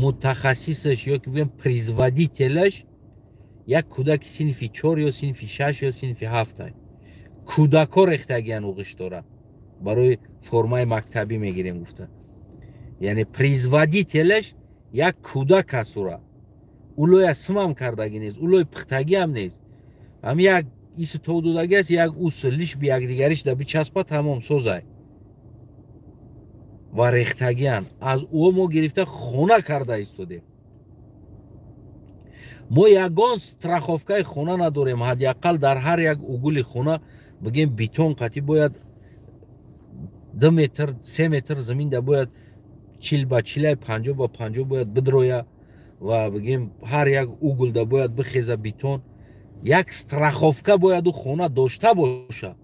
мутахассисаш ё ки бигӯем производителаш як кӯдаки синфи 4 ё синфи 6 ё синфи 7-ай. Кӯдако рехтагиян ӯ ғиштора барои формаи мактабӣ мегирем гуфта. Яъне производителаш як кӯдак аст. Ура ӯ лоя симам кардагӣ нест, ӯ лои пухтагиам нест, ҳам як иси тов додагӣ аст, як ус лиш би якдигариш да бичаспа, тамом, созай ва рехтагиан. Аз ӯ мо гирифта хона карда истодем. Мо ягон страховкаи хона надорем. Ҳадди ақал дар ҳар як угули хона, бигем, бетон қатӣ бояд 2 метр, 3 метр заминда бояд 40 ба 40-ай, 50 ба 50 бояд бидроя ва, бигем, ҳар як угулда бояд бихеза бетон. Як страховка бояд ӯ хона дошта боша,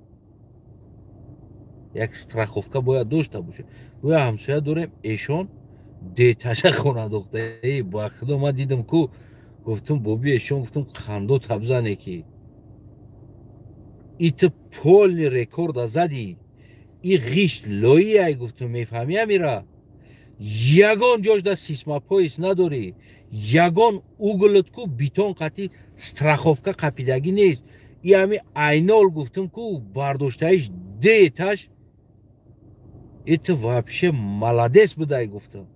як страховка бояд дошта боша. Гӯя ҳамсоя дорем, эшон деташа хона дохта. Ба худо, ман дидам ку, гуфтум, боби эшон, гуфтум, қандо табзане, ки ит полный рекорда задӣ, и ғишт лоиай, гуфтум, мефаҳмӣ, амира ягон ҷошда сейсмопояс надорӣ, ягон уголат ку бетон қатӣ страховка қапидагӣ нест, и ҳами айнол, гуфтум, ку бардоштаиш деташ, это вообще молодец будай, гуфтам.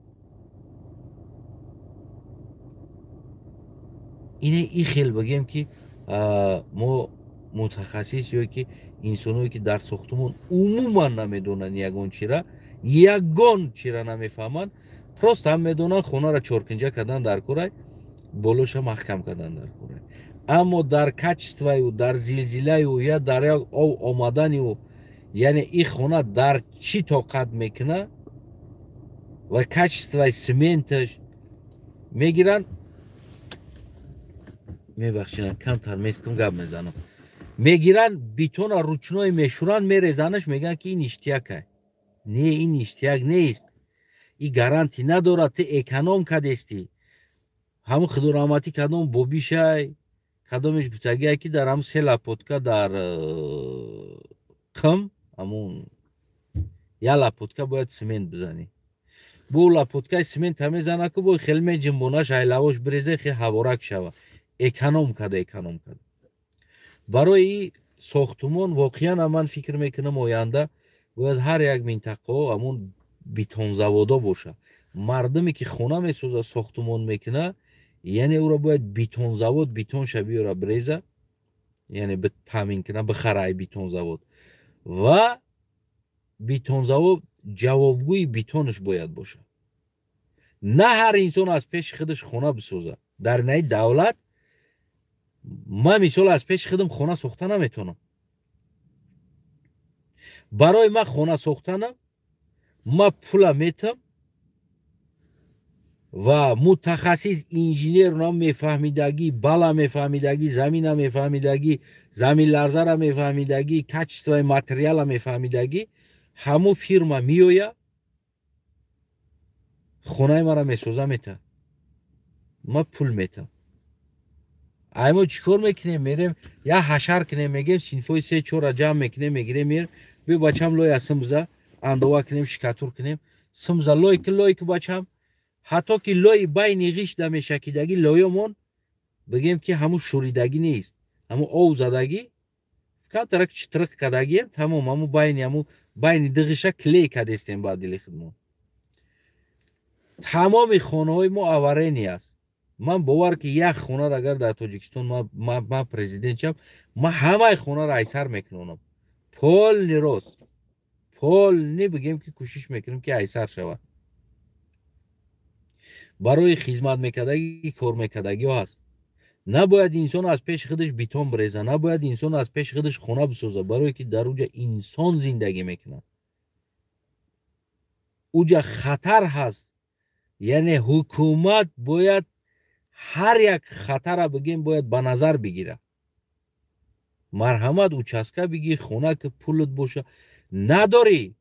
Ине и хел, бигем, ки мо мутахассис ё ки инсоное, ки дар сохтумон умуман намедонанд ягон чира, ягон чира намефаҳманд, просто ҳам медонанд хонаро чоркинҷа кардан дар курай, болоша маҳкам кардан дар курай, аммо дар качествою, дар зилзилаю я дар як ов омаданию, яъне и хона дар чӣ тоқат мекуна ва качествои цементаш мегиранд. Мебахшинам, камтар местум, гап мезанам. Мегиранд, бетона ручной мешӯранд, мерезанаш, мегӯянд, ки ин иштиякай. Не, ин иштияк нест, и гарантӣ надорад. Ту эконом кадестӣ. Ҳамун худораҳматӣ кадом бобишай, кадомеш гуфтагие, ки дар ҳамун се лопатка дар қим, ҳамун як лопатка бояд цемент бизанӣ. Бу лопаткаи цемента мезана ку, бо хел меҷимбонаш, айлавош бирезе, хе ҳаворак шава. Эконом када, эконом када. Барои сохтумон воқеан ман фикр мекунам, оянда бояд ҳар як минтақаҳо ҳамун бетонзаводо боша. Мардуме, ки хона месоза, сохтумон мекуна, яъне ӯро бояд бетонзавод бетонша биёра, биреза, яъне таъмин куна, бихара ай бетонзавод, ва бетонзавод ҷавобгӯи бетонаш бояд бошад. На ҳар инсон аз пеши худаш хона бисоза. Дар наи давлат ман, мисол, аз пеши худам хона сохта наметавонам. Барои ман хона сохтанам, ман пула метам ва мутахассис инженер мефаҳмидагӣ, бала мефаҳмидагӣ, замина мефаҳмидагӣ, заминларзара мефаҳмидагӣ, качествои материала мефаҳмидагӣ, ҳамун фирма меоя, хонаи маро месоза, мета, ман пул метам. Ай мо чӣ кор мекунем? Мерем як ҳашар кунем, мегем синфҳои се чорра ҷамъ мекунем, мегирем, мер биё бачам лоя симза андова кунем, шикатур кунем, симза лойки лойки бачам, ҳатто ки лои байни ғишт да мешакидаги лоёмон бигем ки ҳамун шуридагӣ нест, ҳамун ов задагӣ камтарак читриқ кардагием, тамом, ҳамун байни ҳамун байни диғиша клей кардестем ба дили худмон. Тамоми хонаҳои мо аварени аст. Ман бовар ки як хонаро агар дар Тоҷикистон ман президент шам, ман ҳамаи хонаро айсар мекунонам. Полный рост, полный бигем ки кӯшиш мекунем ки айсар шавад. Барои хизмат мекардагӣ, кор мекардагиҳо ҳаст. Набояд инсон аз пеши худаш бетон биреза, набояд инсон аз пеши худаш хона бисоза, барое ки дар уҷа инсон зиндагӣ мекунад. Уҷа хатар ҳаст. Яъне ҳукумат бояд ҳар як хатара бигем бояд ба назар бигира. Марҳамат, участка бигир, хона ки пулат боша. Надорӣ,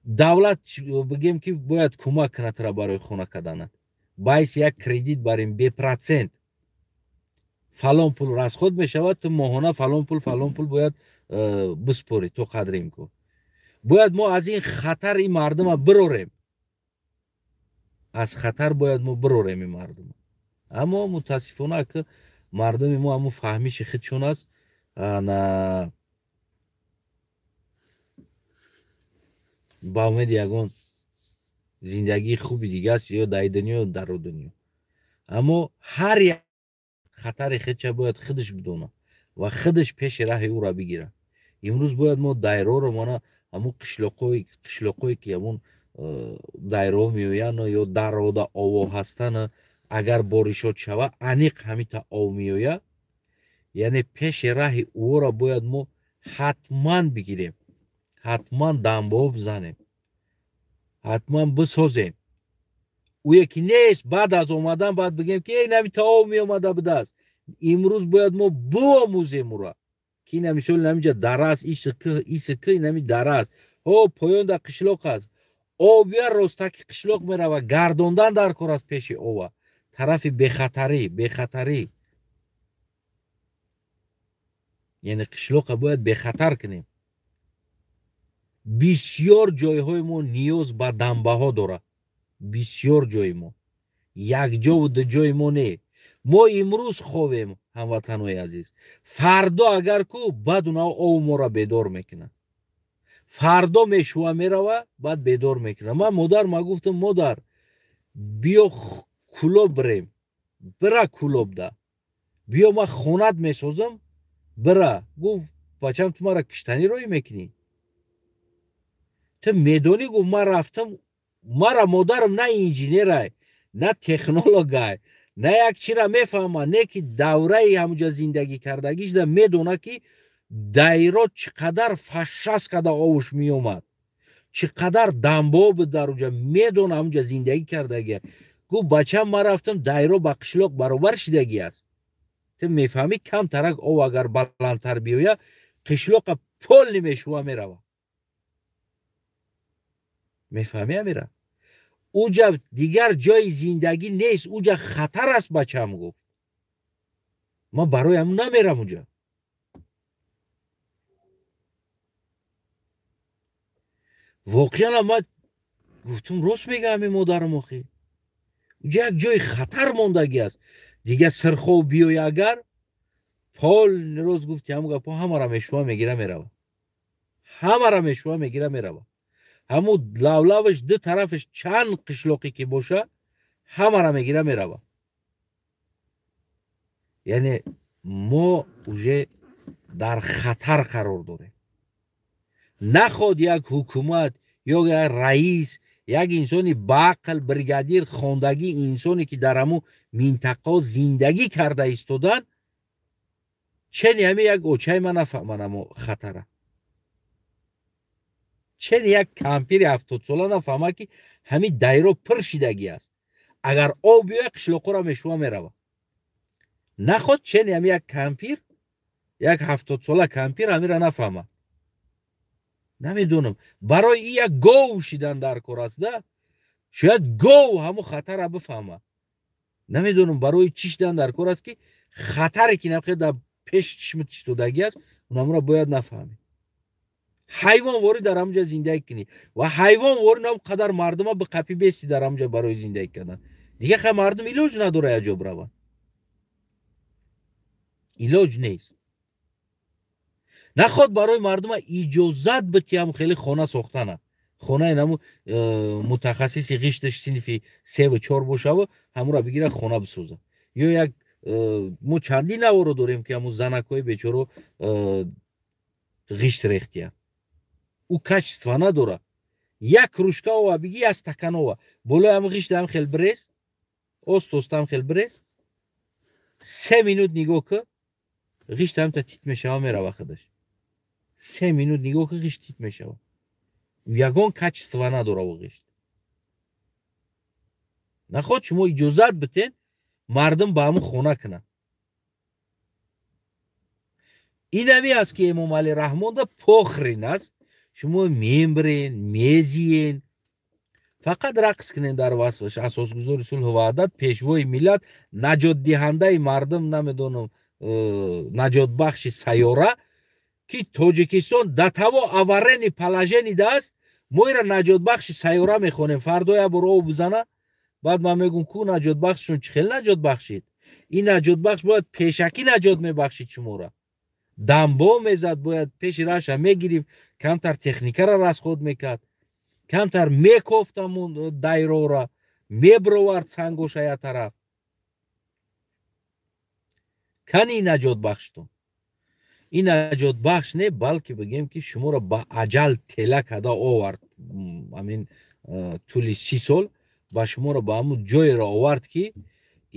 давлат бигем ки бояд кӯмак кунад тура барои хона карданат. Байс як кредит барем бепроцент. Фалон пул расход мешавад, ту моҳона фалон пул, фалон пул бояд биспорӣ то қадри имкон. Бояд мо аз ин хатар ин мардума бирорем. Аз хатар бояд мо бирорем ин мардума. Аммо мутаассифона ки мардуми мо ҳамун фаҳмиши худшон аст. На ба умеди ягон зиндагии хуби дига аст ё дар дунё ё дар дунё. Аммо ҳар як хатари худша бояд худаш бидонад ва худаш пеши раҳи ӯро бигирад. Имрӯз бояд мо дайроро мана ҳамун қишлоқое ки ҳамун дайро меоянд ё дарода ово ҳастанд, агар боришот шавад аниқ ҳамита ов меояд. Яъне пеши раҳи ӯро бояд мо ҳатман бигирем, ҳатман дамбаҳо бизанем, ҳатман бисозем. Ӯе ки нест, баъд аз омадан баъд бигем ки эй намита ов меомада будааст. Имрӯз бояд мо биомӯзем ӯра ки ина мисол намиҷа дара аст, иск инами дара аст, ҳо поён дар қишлоқ аст, об бия ростаки қишлоқ мерава, гардондан дар кор аст пеши ова, тарафи бехатарӣ, бехатарӣ. Яъне қишлоқа бояд бехатар кунем. Бисёр ҷойҳои мо ниёз ба дамбаҳо дорад. Бисёр ҷои мо, як ҷову ду ҷои мо не. Мо имрӯз ховем, ҳамватанои азиз, фардо агар ку баъд унао ов моро бедор мекунад. Фардо мешува мерава, баъд бедор мекунад. Ман модар ма гуфтам, модар биё кулоб бирем, бира кулобда, биё ман хонат месозам, бира. Гуфт бачам ту мара киштанӣ роӣ мекунӣ? Ту медонӣ? Гуфт ман рафтам, мара модарам на инженерай, на технологай, на як чира мефаҳма, не ки давраи ҳамуҷа зиндагӣ кардагишда медона ки дайро чӣ қадар фашас карда овуш меомад, чӣ қадар дамбо буд дар уҷа, медона ҳамуҷа зиндагӣ кардагия. Гуфт бачам ман рафтам, дайро ба қишлоқ баробар шидагӣ аст. Ту мефаҳмӣ камтарак ов агар баландтар биёя, қишлоқа полни мешува мерава. Мефаҳмӣ амира? Уҷа дигар ҷои зиндагӣ нест, уҷа хатар аст бачам гуфт. Ман барои ҳамун намерам уҷа. Воқеан ман гуфтам рост мега ҳамин модарам охи. Уҷа як ҷои хатар мондагӣ аст. Дигар сирхов биёя агар, полни рост гуфти ҳамун гапҳо ҳамаро мешува мегира мерава. Ҳамаро мешува мегира мерава. Ҳамун лавлаваш ду тарафаш чанд қишлоқе ки боша, ҳамаро мегира мерава. Яъне мо уже дар хатар қарор дорем. Наход як ҳукумат ё як раис, як инсони баақл, бригадир, хондагӣ, инсоне ки дар ҳамун минтақаҳо зиндагӣ карда истодан, чени ҳами як очаи ман нафаҳман ҳамо хатара. Чени як кампири 70сола нафаҳма ки ҳамин дайро пур шидагӣ аст. Агар об биёяд қишлоқҳоро мешува мерава. Наход чени ҳами як кампир, як 70сола кампир ҳамира нафаҳмад. Намедонам, барои ин як гов шидан дар кор аст да? Шояд гов ҳамун хатара бифаҳмад. Намедонам барои чӣ шидан дар кор аст, ки хатаре ки набхел дар пеш чишмат иштодагӣ аст, унамро бояд нафаҳмӣ. Ҳайвонворӣ дар ҳамҷа зиндагӣ кунӣ ва ҳайвонворӣ нам қадар мардума биқапӣ бести дар ҳамҷа барои зиндагӣ кардан. Дига хай мардум илоҷ надора як ҷо бираванд, илоҷ нест. Наход барои мардума иҷозат битиҳам хеле хона сохтана. Хонаи наму мутахассиси ғишташ синфи 3 ва 4 бошаву ҳамура бигира хона бисоза. Ё як мо чандин наворо дорем, ки ҳамун занакҳои бечоро ғишт рехтия, ӯ качество надора. Як кружка ова биги, як стакан ова, болои ҳам ғишт ҳам хел бирез, ост-оста ҳам хел бирез, 3 минут нигоҳ ки, ғишт ҳамта тит мешава, мерава худаш. 3 минут нигоҳ ки, ғишт тит мешава, ягон качество надора ӯ ғишт. Наход шумо иҷозат битен мардум ба ҳамун хона кунад. Инами аст, ки Эмомалӣ Раҳмонда похрен аст. Шумо мембирен, мезиен, фақат рақс кунен дар васфаш. Асосгузори сулҳу ваҳдат, пешвои миллат, наҷотдиҳандаи мардум, намедонам, наҷотбахши сайёра, ки Тоҷикистон до того аварийный положение аст, мо ира наҷотбахши сайёра мехонем. Фардо як бор об бизана, баъд ман мегӯм: ку наҷотбахшшон, чӣ хел наҷот бахшид? Ин наҷотбахш бояд пешакӣ наҷот мебахшид шуморо, дамбо мезад, бояд пеши раша мегирифт, камтар техникаро расход мекард, камтар мекофт, ҳамун дайрора мебировард, сангоша як тараф. Кани наҷотбахштон? Ин наҷотбахш не, балки бигем, ки шуморо ба аҷал тела карда овард. Ҳамин тӯли 30 сол ба шуморо ба ҳамун ҷоеро овард, ки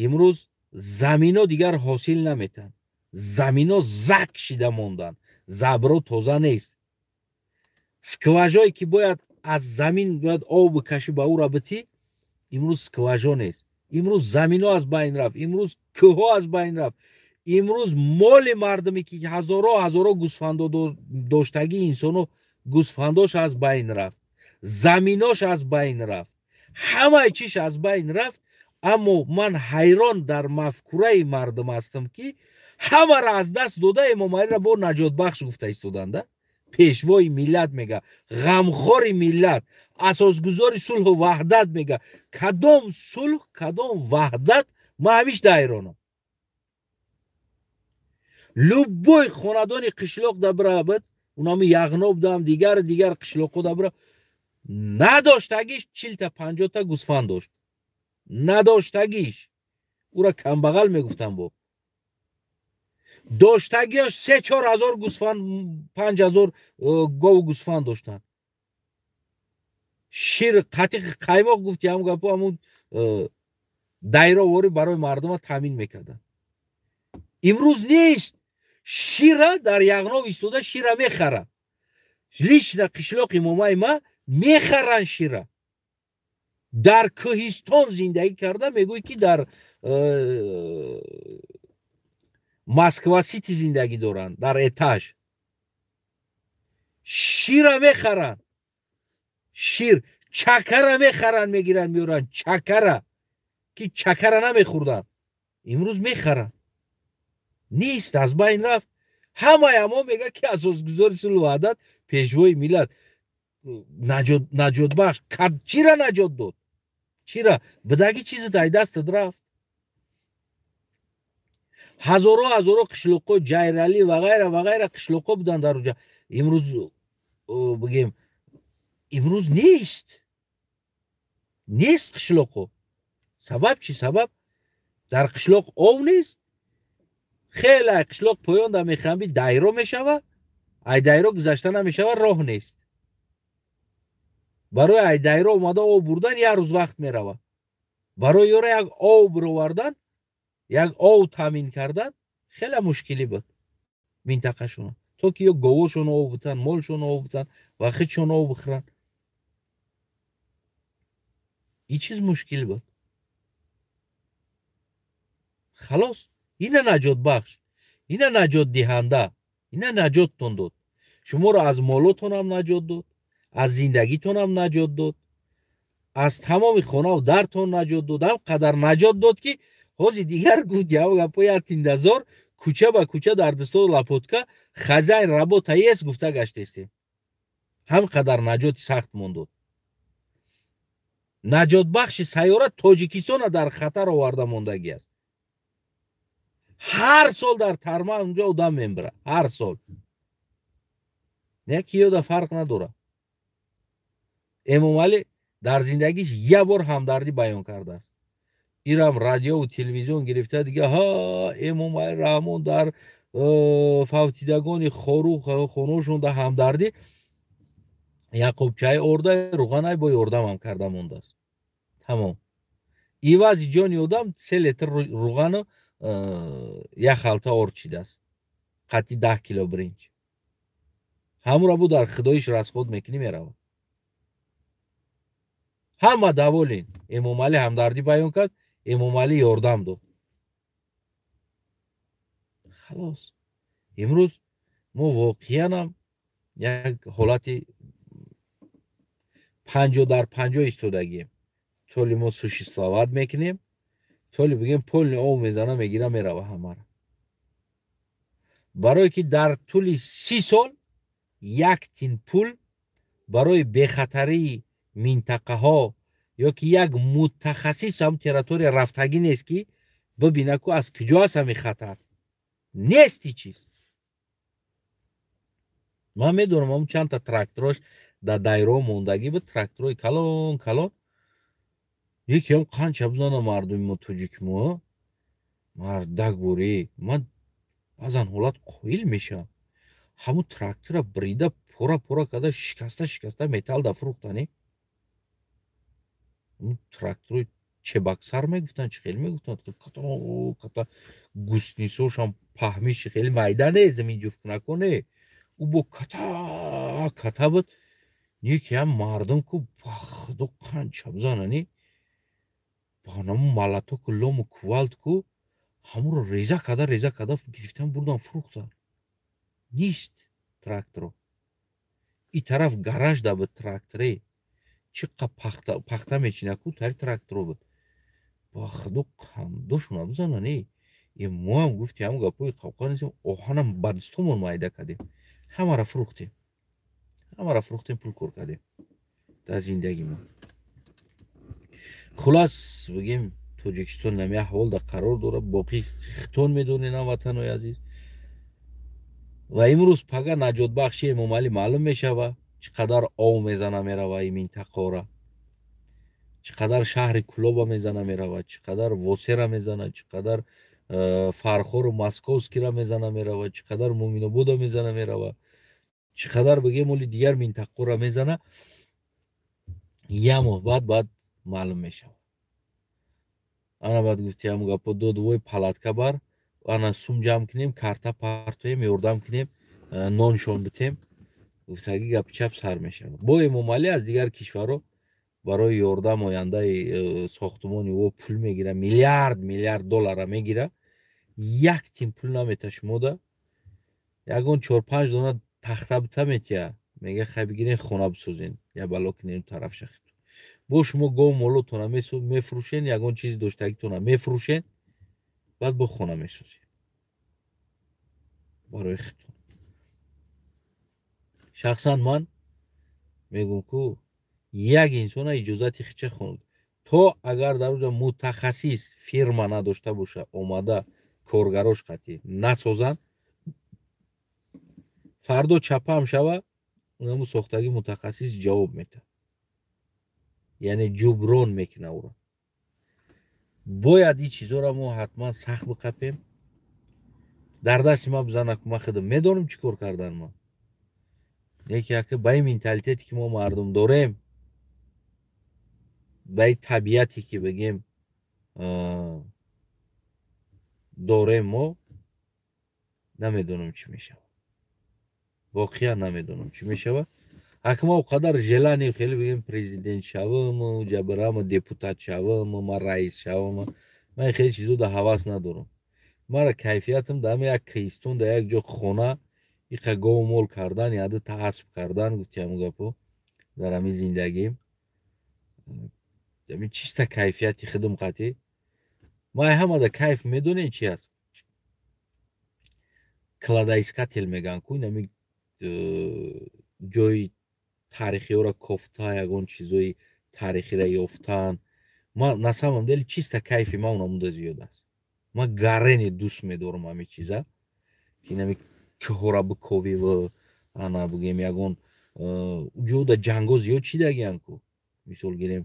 имрӯз замино дигар ҳосил наметанд, замино зак шида монданд, забро тоза нест. Скважое ки бояд аз замин бояд об бикашӣ, ба ӯра битӣ, имрӯз скважо нест. Имрӯз замино аз байн рафт, имрӯз кӯҳҳо аз байн рафт, имрӯз моли мардуме, ки ҳазоро ҳазоро гӯсфандо доштагии инсоно, гӯсфандош аз байн рафт, заминош аз байн рафт, ҳамаи чиш аз байн рафт. Аммо ман ҳайрон дар мафкураи мардум ҳастам, ки ҳамаро аз даст дода, Эмомалиро бо наҷотбахш гуфта истоданда. Пешвои миллат мега, ғамхори миллат, асосгузори сулҳу ваҳдат мега. Кадом сулҳ, кадом ваҳдат? Ман ҳамишда ҳайронам. Любой хонадони қишлоқ да бирабад, унами Яғноб дам, дигар дигар қишлоқҳо да бира, надоштагиш 40-та, 50-та гӯсфанд дошт. Надоштагиш ӯра камбағал мегуфтам, бо доштагиаш 3-4 ҳазор гӯсфанд, 5000 гову гӯсфанд доштанд. Шир, қатиқ, қаймоқ гуфти, ҳамун гапо, ҳамун дайроворӣ барои мардума таъмин мекарданд. Имрӯз нест. Шира дар Яғноб истода шира мехара. Лично қишлоқи момаи ма мехаранд шира. Дар кӯҳистон зиндагӣ карда мегӯй, ки дар Москва Сити зиндагӣ доранд, дар этаж. Шира мехаранд, шир, чакара мехаранд, мегиранд, меоранд чакара, ки чакара намехӯрданд, имрӯз мехаранд. Нест, аз байн рафт. Ҳамаи ҳамо мега, ки асосгузори сулҳу ваҳдат, пешвои миллат, наҷотбахш. Чира наҷот дод? Чира бидаги чизи дай дастат рафт. Ҳазоро ҳазоро қишлоқҳо, Ҷайралӣ ва ғайра ва ғайра қишлоқҳо буданд дар уҷа, имрӯз бигем, имрӯз нест, нест қишлоқҳо. Сабаб чӣ? Сабаб дар қишлоқ ов нест. Хеле ай қишлоқ поён да мехамби, дайро мешава, ай дайро гузашта намешава, роҳ нест. Барои ай дайро омада об бурдан як рӯз вақт мерава. Барои ёра як об бировардан, як ов таъмин кардан хеле мушкилӣ буд минтақашона, то ки ё говошон об бутан, молшон об бутан ва худшон об бихӯранд. Ин чиз мушкил буд. Халос, ина наҷотбахш, ина наҷотдиҳанда, ина наҷоттон дод. Шуморо аз молотонам наҷот дод, аз зиндагитонам наҷот дод, аз тамоми хонаву дартон наҷот дод. Ҳам қадар наҷот дод, ки Ҳози дигар гуфт яво гапо, як тиндазор кӯча ба кӯча дар дастор лопатка, «Хозяин, работа есть», гуфта гаштестем. Ҳам қадар наҷоти сахт мондод. Наҷотбахши сайёра Тоҷикистона дар хатар оварда мондагӣ аст. Ҳар сол дар тарма унҷо одам мембира, ҳар сол. Яки ёда фарқ надорад. Эмомалӣ дар зиндагиш як бор ҳамдардӣ баён кардааст. Ирам радиову телевизион гирифта дига, ҳа, Эмомалӣ Раҳмон дар фавтидагони Хоруғ хоношонда ҳамдардӣ, яқубчаи орда руғанай бо ёрдамам карда мондааст. Тамом. Ивази ҷони одам 3 литр руғану як халта орд чидааст, қатъи 10 кило биринҷ. Ҳамура бу дар худоиш расход мекунӣ, меравад. Ҳама доволен. Эмомалӣ ҳамдардӣ баён кард, Эмомалӣ ёрдам дод, халос. Имрӯз мо воқеанам як ҳолати 50 дар 50 истодагием. То ли мо существовать мекунем, то ли бигем, полный ов мезана, мегира, мерава ҳамара. Барое ки дар тӯли 30 сол як тин пул барои бехатарии минтақаҳо ё ки як мутахассис ҳам территория рафтагӣ нест, ки бибина ку аз куҷо аст ҳамин хатар. Нест ҳеҷ чиз. Ман медонам, ҳамн чандта тракторош дар дайро мондагӣ буд, тракторои калон калон. Якеам қанча бизана мардуми мо, тоҷики мо, мардак бурӣ. Ман баъзан ҳолат қоил мешавам. Ҳамун трактора брида, пора пора карда, шикаста шикаста, металл да фурӯхтанӣ. Тракторои чебаксар мегуфтанд, чӣ хеле мегуфтанд, ката гусницошам паҳмиши хеле майда не, замин ҷуфткунако не, ӯ бо ката ката буд. Некиам мардум ку, ба худо, қанча бизанани, ба наму молотоку, лому, кувалд ку, ҳамуро реза карда, реза карда, гирифтан, бурдан, фурӯхтан. Нест тракторо. И тараф гараж да буд тракторе, чӣ қа пахта мечина ку, тари тракторо буд. Ба худо, қандошона бизанани. Е, моам гуфти ҳамн гапои қавқа нестем, оҳанам ба дастомон майда кардем, ҳамара фурӯхтем, ҳамара фурӯхтем, пул кор кардем дар зиндагимон. Хулас, бигем, Тоҷикистон нами аҳвол да қарор дорад. Боқӣ хитон медонед, ҳамватанои азиз. Ва имрӯз пага наҷотбахши Эмомалӣ маълум мешава, чӣ қадар ов мезана мерава ин минтақора, чӣ қадар шаҳри Кулоба мезана мерава, чӣ қадар Восера мезана, чӣ қадар Фархору Московскира мезана мерава, чӣ қадар Муминобода мезана мерава, чӣ қадар, бигем, оли дигар минтақора мезана. Як моҳ баъд маълум мешавад. Ана баъд гуфти ҳамн гапо, додвой палатка бар, ана сум ҷамъ кунем, карта партоем, ёрдам кунем, ноншон битем, гуфтагӣ гапи чап сар мешавад. Бо Эмомалӣ аз дигар кишварҳо барои ёрдам ояндаи сохтумони ӯ пул мегира, миллиард миллиард доллара мегира, як тин пул намета шумода. Ягон чор панҷ дона тахта бита метия, мега: «Хай, бигирен, хона бисозен, я бало кунем тараф шахи». Бо шумо гов молотона мефурӯшен, ягон чизи доштагитона мефурӯшен, баъд бо хона месозед барои худтон. Шахсан ман мегӯм ку, як инсона иҷозати хича хон то агар дар оҷа мутахассис фирма надошта боша, омада коргарош қатъӣ насозанд, фардо чапаам шава, унаму сохтагӣ мутахассис ҷавоб метаҳад, яъне ҷуброн мекуна ӯро. Бояд ин чизоро мо ҳатман сахт биқапем. Дар дасти ман бизанаку, ман худам медонам чӣ кор кардан. Ман яке яке ба ин менталитете ки мо мардум дорем, ба ин табиате ки, бигем, дорем, мо намедонам, чӣ мешавад. Воқеан намедонам, чӣ мешавад. Ака, ма оқадар желание хеле, бигем, президент шавам, ҷабрама, депутат шавам, ма раис шавам, ман хеле чизо да ҳавас надорам. Мара кайфиятам дар як киистон, дар як ҷо хона, иқа гову мол кардан, яда таасб кардан, гуфти ҳамун гапо, дар ҳамин зиндагим ҳамин чиста кайфияти худам қатӣ. Ман ҳамада кайф медонед чи аст? Кладоискатель мегӯянд ку, инами ҷои таърихиёро кофта, ягон чизои таърихиро ёфтан. Ман на самом деле чисто кайфи ман онамуда зиёд аст. Ман гарене дӯст медорам ҳамин чиза, ки инами кӯҳора биковиву ана бигем ягон ҷода ҷанго зиёд чидагиянд ку. Мисол гирем,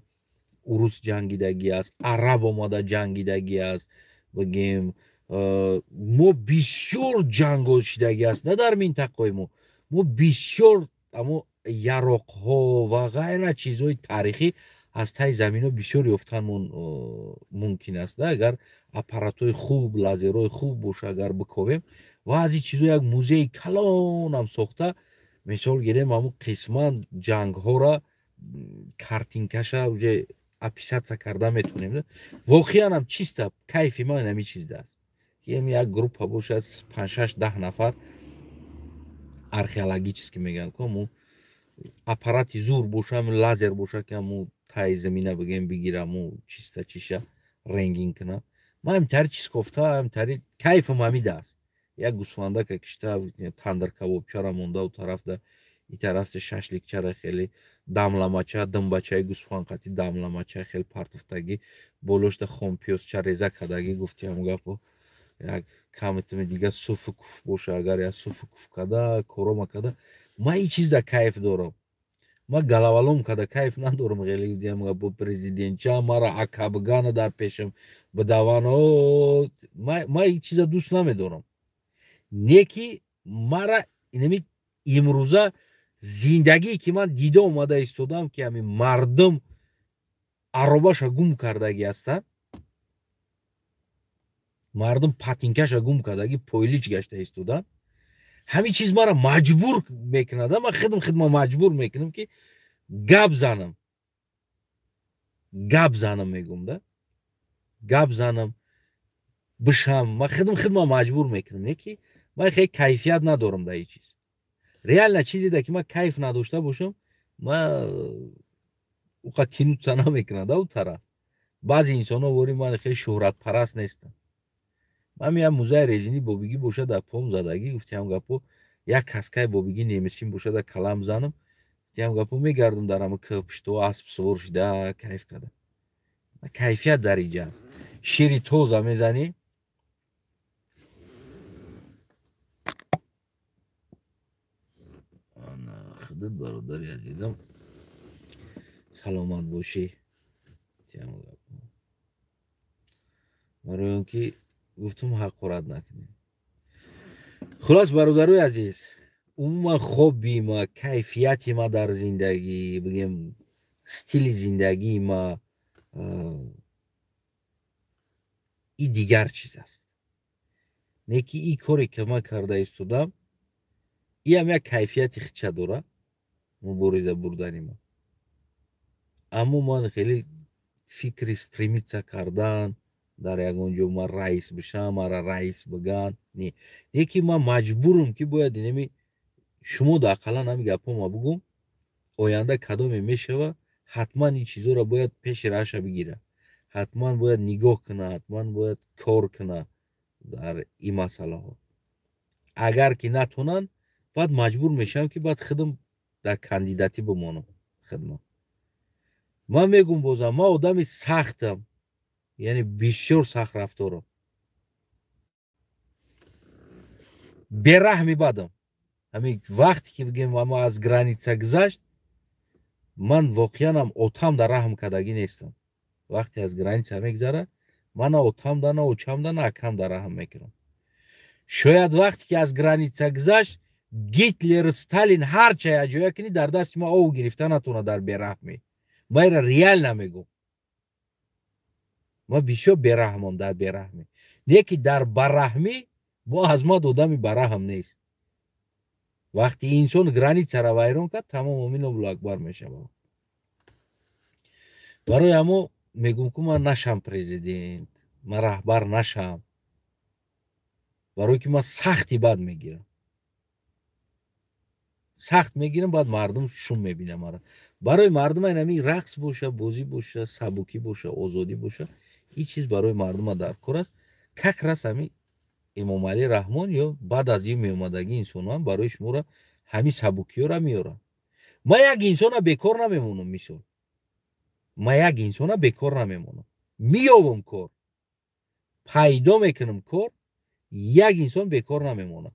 урус ҷангидагӣ аст, араб омада ҷангидагӣ аст, бигем мо бисёр ҷанго шидагӣ аст на дар минтақаи мо. Мо бисёр амо яроқҳо ва ғайра чизҳои таърихӣ аз таи заминҳо бисёр ёфтанмон мумкин аст, агар аппаратҳои хуб, лазерҳои хуб боша, агар биковем ва аз ин чизҳо як музеи калонам сохта, мисол гирем, ҳамун қисман ҷангҳоро картинкаша уже описаться карда метавонем. Воқеан ҳам чиста кайфи ман ҳамин чизда аст, ки як группа бошад, 5-6-10 нафар археологически мегӯянд ку, ҳамун аппарати зур боша, ҳамин лазер боша, ки ҳамун таи замина бигем бигира, ҳамун чиста чиша рангин куна. Ман ҳамтари чиз кофта, ҳамтари кайфам ҳамида аст. Як гӯсфандака кишта, тандир кабобчара монда у тарафда, и тарафда шашликчара хеле дамламача, думбачаи гӯсфанд қати дамламача хеле партофтагӣ, болошда хомпиёзча реза кардагӣ, гуфти ҳам гапо як камитими дига суфу куф боша, агар як суфу куф када, корома када, ман ин чизда кайф дорам. Ман головолом када кайф надорам. Хеле гуфтиам гапо президентча мара акабгана дар пешам бидаван, ман ин чиза дӯст намедорам. Не ки мара инами имрӯза зиндагие ки ман дида омада истодам, ки ҳамин мардум аробаша гум кардагӣ ҳастанд, мардум патинкаша гум кардагӣ, пойлич гашта истоданд, ҳамин чиз мара маҷбур мекунад. Ман худам худма маҷбур мекунам, ки гап занам, гап занам мегӯм да, гап занам бишам. Ман худам худма маҷбур мекунам, не ки ман хеле кайфият надорам дар ин чиз. Реально чизе ки ман кайф надошта бошам, ман уқа тянуться намекунад у тараф. Баъзе инсонҳо вори ман хеле шӯҳратпараст нестам. Ман як музаи резинӣ бобигӣ боша дар пом задагӣ, гуфтиам гапо, як каскаи бобигӣ немисин боша дар калам занам, гуфтиам гапо, мегардам дар ҳама кӯҳпуштҳо асп сувор шида кайф кардам. Кайфият дар инҷа аст. Шири тоза мезанӣ, худат бародари азизам саломат бошӣ. Барои он ки гуфтум ҳақорат накунем. Хулос, бародарои азиз, умуман хобби ма, кайфияти ма дар зиндагӣ, бигем стили зиндагии ма и дигар чиз аст. Не ки и коре ки ман карда истодам, иам як кайфияти хича дора, мубориза бурдани ма. Аммо ман хеле фикри стремиться кардан дар ягон ҷо ман раис бишам, мара раис биган, не. Не ки ман маҷбурам, ки бояд инами шумо да ақаллан ҳами гапҳома бугум, оянда кадоме мешава, ҳатман ин чизҳоро бояд пеши раша бигира, ҳатман бояд нигоҳ куна, ҳатман бояд кор куна дар ин масъалаҳо. Агар ки натонанд, баъд маҷбур мешавам, ки баъд худам дар кандидатӣ бимонам. Хидмат ман мегум, бозам ман одами сахтам, яъне бисёр сахт рафторам, бераҳми бадам. Ҳамин вақте ки бигем ама аз граница гузашт, ман воқеанам отам да раҳм кардагӣ нестам. Вақте аз граница мегузара, ман на отамда, на очамда, на акамда раҳм мекунам. Шояд вақте ки аз граница гузашт, Гитлер, Сталин ҳарча яҷоя кунӣ, дар дасти ман ов гирифта натавонад дар бераҳмӣ. Ман инро реально мегӯм, ман бисёр бераҳмам дар бераҳмӣ. Не ки дар бараҳмӣ бо аз ман одами бараҳм нест. Вақте инсон границаро вайрон кард, тамом, омин, Аллоҳу акбар мешавад. Барои ҳамо мегӯм, ку ман нашам президент, ман раҳбар нашам, барое ки ман сахти бад мегирам, сахт мегирам, баъд мардум шум мебинам мара. Барои мардум ин ҳамин рақс боша, бозӣ боша, сабукӣ боша, озодӣ боша, Ин чиз барои мардума дар кор аст. Как раз ҳами Эмомалӣ Раҳмон ё баъд аз ин меомадагии инсонҳоам барои шуморо ҳамин сабукиёра меоранд. Ман як инсона бекор намемонам, мисол. Ман як инсона бекор намемонам. Меёвам кор. Пайдо мекунам кор, як инсон бекор намемонад.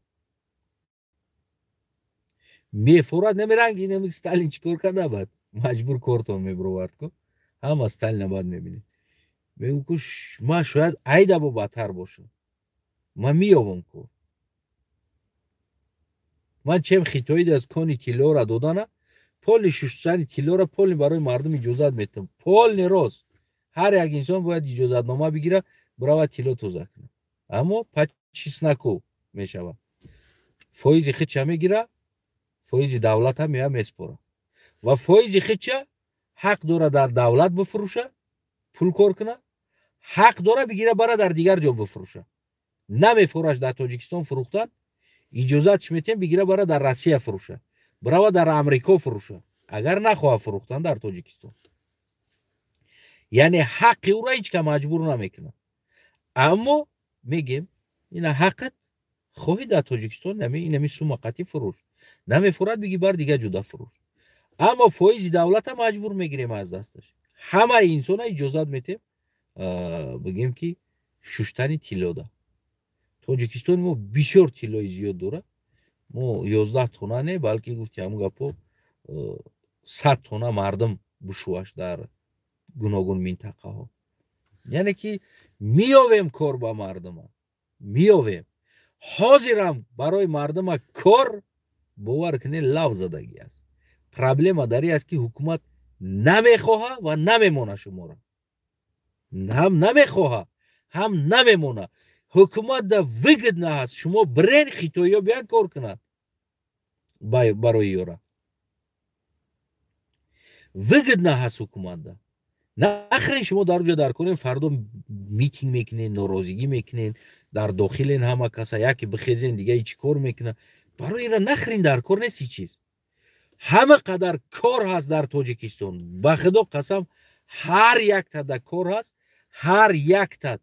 Мефорад намеранги инами Сталин чӣ кор карда бад? Маҷбур кортон мебуровард ку. Ҳама Сталина бад мебинед. Мегӯм ку ман шояд айда бо бадтар бошам. Ман меёвам кор. Ман чем хитоид аз кони тиллоро додана, поли шуштани тиллоро поли барои мардум иҷозат метам. Полни рост. Ҳар як инсон бояд иҷозатнома бигира, бирава тилло тоза кунад. Аммо по чесноку мешавад. Фоизи хича мегира, фоизи давлата мея меспора. Ва фоизи хича ҳақ дора дар давлат бифурӯша, пул кор куна, ҳақ дора бигира бара дар дигар ҷо бифурӯша. Намефураш дар Тоҷикистон фурӯхтан, иҷозатш метем бигира бара дар Россия фурӯша, бирава дар Амрико фурӯша, агар нахоҳа фурӯхтан дар Тоҷикистон. Яъне ҳаққи ӯро ҳеҷ ка маҷбур намекунад. Аммо мегем ина ҳаққат хоҳӣ дар Тоҷикистон инами сума қатъи фурӯш, намефурад биги бар дигар ҷуда фурӯш. Аммо фоизи давлата маҷбур мегирем аз дасташ. Ҳамаи инсона иҷозат метем, бигем ки шуштани тиллода. Тоҷикистони мо бисёр тиллои зиёд дорад. Мо 11 тона не, балки гуфти ҳамун гапо 100 тона мардум бушӯаш дар гуногун минтақаҳо. Яъне ки меёвем кор ба мардума, меёвем. Ҳозирам барои мардума кор, бовар кунед, лав задагӣ аст. Проблема дар ин аст ки ҳукумат намехоҳа ва намемона шуморо. Ҳам намехоҳа, ҳам намемона. Ҳукумат да выгодно аст, шумо бирен хитоиё биён кор кунанд барои ёра. Выгодно ҳаст ҳукумат да. Нахрен шумо дар ҷо дар корен, фардо митинг мекунен, норозигӣ мекунен, дар дохилен ҳама каса, яке бихезен, дигаи чӣ кор мекунад. Барои ира нахрен дар кор нест ҳеҷ чиз. Ҳама қадар кор ҳаст дар Тоҷикистон. Ба худо қасам, ҳар яктада кор ҳаст, ҳар яктад.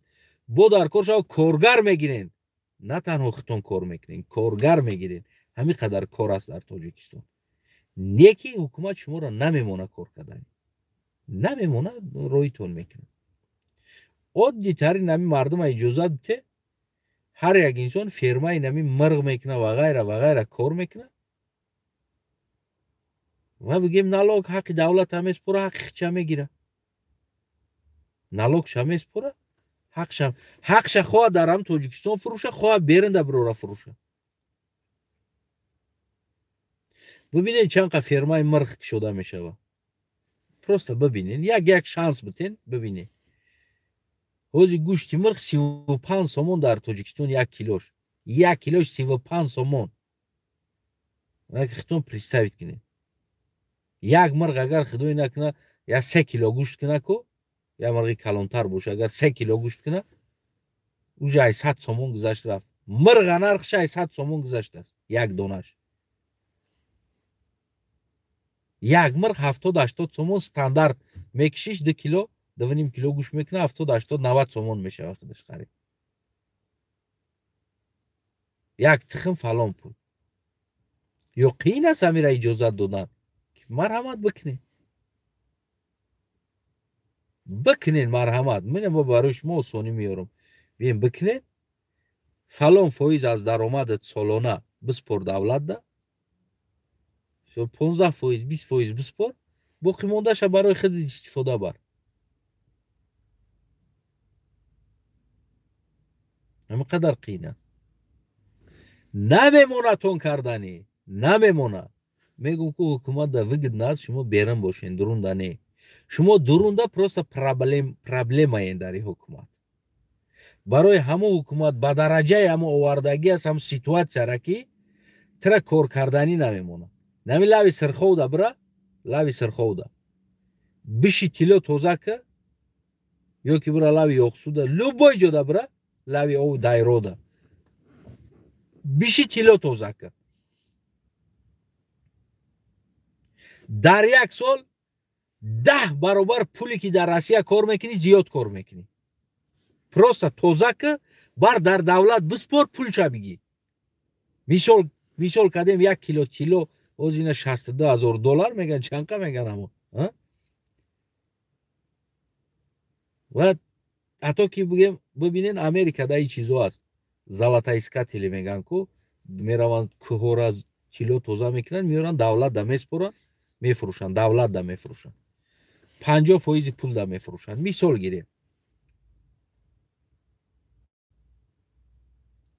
Бо дар кор шава коргар мегирен. На танҳо худтон кор мекунен, коргар мегирен. Ҳамин қадар кор аст дар Тоҷикистон. Не ки ҳукумат шуморо намемона кор кардани. Намемона, роҳитон мекунад. Оддитарин ҳамин мардума иҷозат бите, ҳар як инсон фермаи нами мирғ мекунад ва ғайра ва ғайра кор мекунад. Ва бигем налог ҳаққи давлата меспора, ҳаққи хича мегира. Налогша меспора, ҳақша хоҳа дар ҳам Тоҷикистон фурӯша, хоҳа берунда бирора фурӯша. Бибинед чанд қа фермаи мирғ кушода мешавад. Просто бибинед, як шанс битен, бибинед. Ҳозир гӯшти мирғ 35 сомон дар Тоҷикистон як килош. Як килош 35 сомон. Худтон представить кунед. Як мирғ агар худои накунад, я 3 кило гӯшт кунад ку, я мирғи калонтар боша, агар 3 кило гӯшт кунад, уже ай 100 сомон гузашт рафт. Мирға нархш ай 100 сомон гузаштааст, як донаш. Як мирғ 70-80 сомон стандарт мекишиш, 2 кило, 2.5 кило гӯшт мекунад, 70-80, 90 сомон мешавад худаш қариб. Як тухм фалон пул. Ё қиин аст ҳамира иҷозат додан. Марҳамат бикунед. Бикунед марҳамат. Ман барои шумо осонӣ меорам. Биём бикунед. Фалон фоиз аз даромадат солона биспор давлатда. 15%, 20% биспор, боқӣ мондаша барои худат истифода бар. Ҳамин қадар қиин аст. Намемонад он карданӣ, намемонад. Мегӯм ку ҳукумат да выгодно аст, шумо берун бошен, дурунда не. Шумо дурунда просто проблемаен дар ин ҳукумат. Барои ҳамон ҳукумат ба дараҷаи ҳамон овардагӣ аст, ҳамон ситуатсияра ки тира кор карданӣ намемонад. Нами лави сирховда бира, лави сирховда. Биши тилло тоза ка, ё ки бира лави ёқсуда, любой ҷода бира, лави ов дайрода. Биши тилло тоза ка. Дар як сол 10 баробар пуле ки дар Россия кор мекунӣ, зиёд кор мекунӣ. Просто тоза ки бар дар давлат биспор, пулша бигӣ. Мисол кардем, 1 кило тилло ҳозир ина 62 000 доллар меган, чанқа меган амо. Ва ҳатто ки бигем, бибинен, Америка да ин чизо аст. Золотоискатели меган ку, мераванд кӯҳора, тилло тоза мекунанд, меоранд, давлат да меспоранд, мефурӯшанд, давлат да мефурӯшанд. 50% пул да мефурӯшанд. Мисол гирем.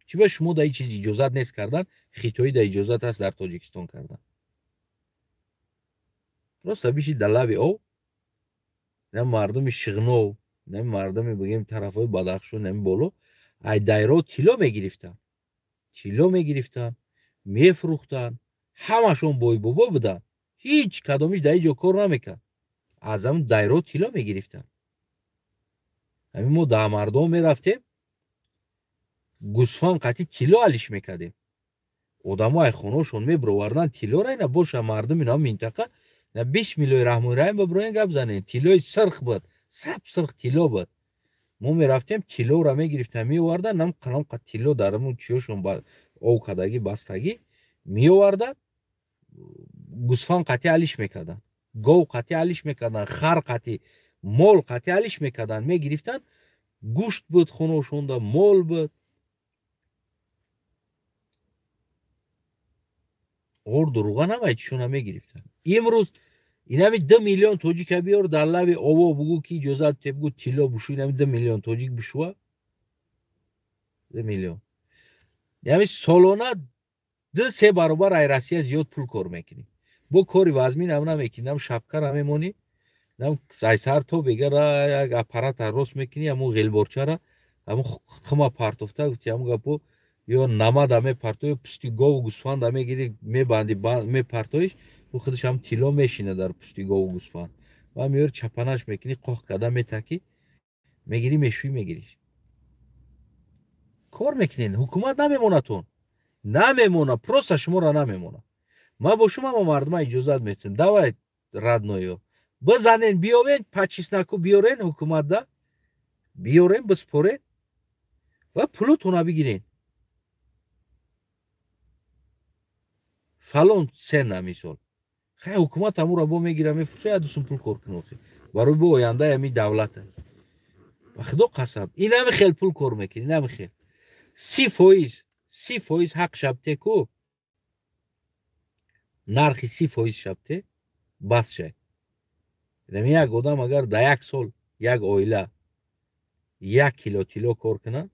Чӣ ба шумо да ин чиз иҷозат нест кардан, хитоӣ да иҷозат аст дар Тоҷикистон кардан? Просто биши дар лави об, на мардуми Шиғнов, на мардуми, бигем, тарафҳои Бадахшон, нами боло ай дайро тилло мегирифтанд, тилло мегирифтанд, мефурӯхтанд, ҳамашон бойбобо буданд, ҳеҷ кадомиш дар ин ҷо кор намекард, аз ҳамн дайро тилло мегирифтанд. Ҳамин мо даҳмардон мерафтем, гӯсфанд қатъи тилло алиш мекардем. Одамо ай хонаошон мебироварданд тиллоро, ина боша мардуми на минтақа, на бисмиллоҳи раҳмони раҳим бибироен, гап занем. Тиллои сирх буд, саб сирх тилло буд. Мо мерафтем, тиллоро мегирифтем, меоварданд, нам қаламқа тилло дар ҳамун чиёшон ов кардагӣ, бастагӣ меоварданд, гӯсфанд қатъи алиш мекарданд, гов қатъи алиш мекарданд, хар қатъи, мол қатъи алиш мекарданд, мегирифтанд, гӯшт буд хонаошонда, мол буд. Орду руған ҳама чишона мегирифтанд. Имрӯз инами 2 миллион тоҷика биёр дар лави ово, бугӯ ки иҷозат те, бугӯ тилло бушӯ, инами 2 миллион тоҷик бишӯва, 2 миллион. Яъне солона 2-3 баробар ай Россия зиёд пул кор мекунӣ. Бо кори вазмин ҳам намекунӣ, нам шапкара мемонӣ, нам айсар то бегара як аппарата рост мекунӣ, ҳамун ғелборчара, ҳамун хима партофта, гуфти ҳамун гапо, ё намада мепартоӣ, пусти гову гӯсфанда мегирӣ, мебанди, мепартоиш, ӯ худаш ҳам тилло мешина дар пусти гову гӯсфанд. Ва меёри, чапанаш мекунӣ, қоҳ карда метакӣ, мегирӣ, мешӯӣ, мегириш. Кор мекунед, ҳукумат намемонатон. Намемона, просто шуморо намемона. Ман бо шумо ама мардума иҷозат метиҳам. Давай, родной ё. Бизанен, биёвен, по чесноку биёрен ҳукуматда, биёрен, биспорен ва пулотона бигирен. Фалон цена, мисол. Хай, ҳукумат ҳамуро бо мегира, мефурӯша, як дусум пул кор кунохи. Барои бо ояндаи ҳамин давлата. Ба худо қасам, ин ҳами хел пул кор мекунӣ, ин ҳами хел. 30%, 30% ҳақ шабте ку, нархи 30% шабте, бас шай. Инами як одам агар дар як сол, як оила 1 кило тилло кор кунад,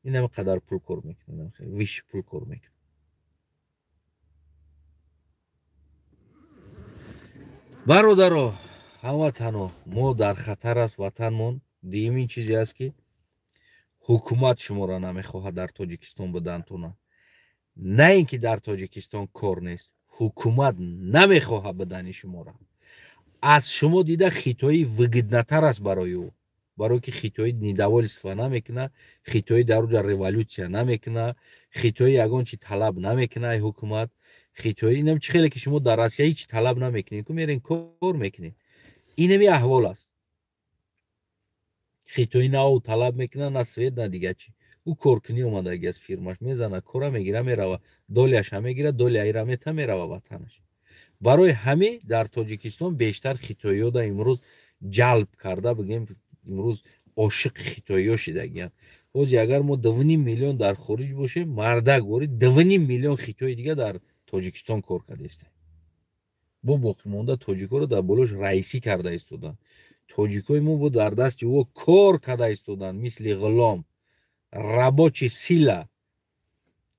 ин ҳами қадар пул кор мекунад, виш пул кор мекунад. Бародаро, ҳамватано, мо дар хатар аст ватанмон. Дуюм ин чизе аст, ки ҳукумат шуморо намехоҳад дар Тоҷикистон будантона. На ин ки дар Тоҷикистон кор нест, ҳукумат намехоҳад будани шуморо. Аз шумо дида хитоӣ выгодно тар аст барои ӯ. Барои ки хитоӣ недовольство намекунад, хитоӣ дар уҷа революция намекунад, хитоӣ ягон чи талаб намекунад ай ҳукумат. Хитоӣ инам чӣ хеле ки шумо дар Россия ҳеҷ талаб намекунед, ку мерен кор мекунед. Инами аҳвол аст. Хитоӣ на ов талаб мекунад, на свет, на дигар чӣ. Ӯ коркунӣ омадаги аз фирмаш мезана, кора мегира, мерава, доляша мегира, доляира мета, мерава ватанаш. Барои ҳамин дар Тоҷикистон бештар хитоиёда имрӯз ҷалб карда, бигем, имрӯз ошиқи хитоиё шидагиянд. Ҳозир агар мо 2,5 миллион дар хориҷ бошем, мардак бори 2,5 миллион хитои дига дар Тоҷикистон кор карда истанд. Бо боқимонда тоҷикоро дар болош раисӣ карда истоданд. Тоҷикои мо бо дар дасти ӯ кор карда истоданд, мисли ғулом, рабочий сила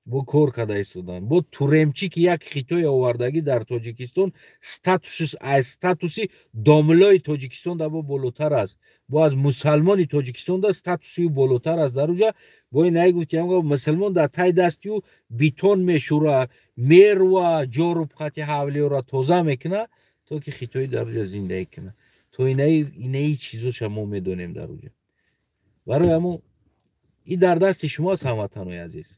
бо кор карда истоданд. Бо туремчӣ ки як хитои овардагӣ дар Тоҷикистон, статусиш аз статуси домлои Тоҷикистон да бо болотар аст. Бо аз мусалмони Тоҷикистон да статуси ӯ болотар аст дар уҷа. Бо ин ай гуфти, мусалмон дар тай дасти ӯ битон мешӯра, мерва, ҷоруб қати ҳавлиёра тоза мекунад, то ки хитоӣ дар уҷа зиндагӣ кунад. То инаи чизоша мо медонем дар уҷа. Барои ҳамун и дар дасти шумост, ҳамватанои азиз.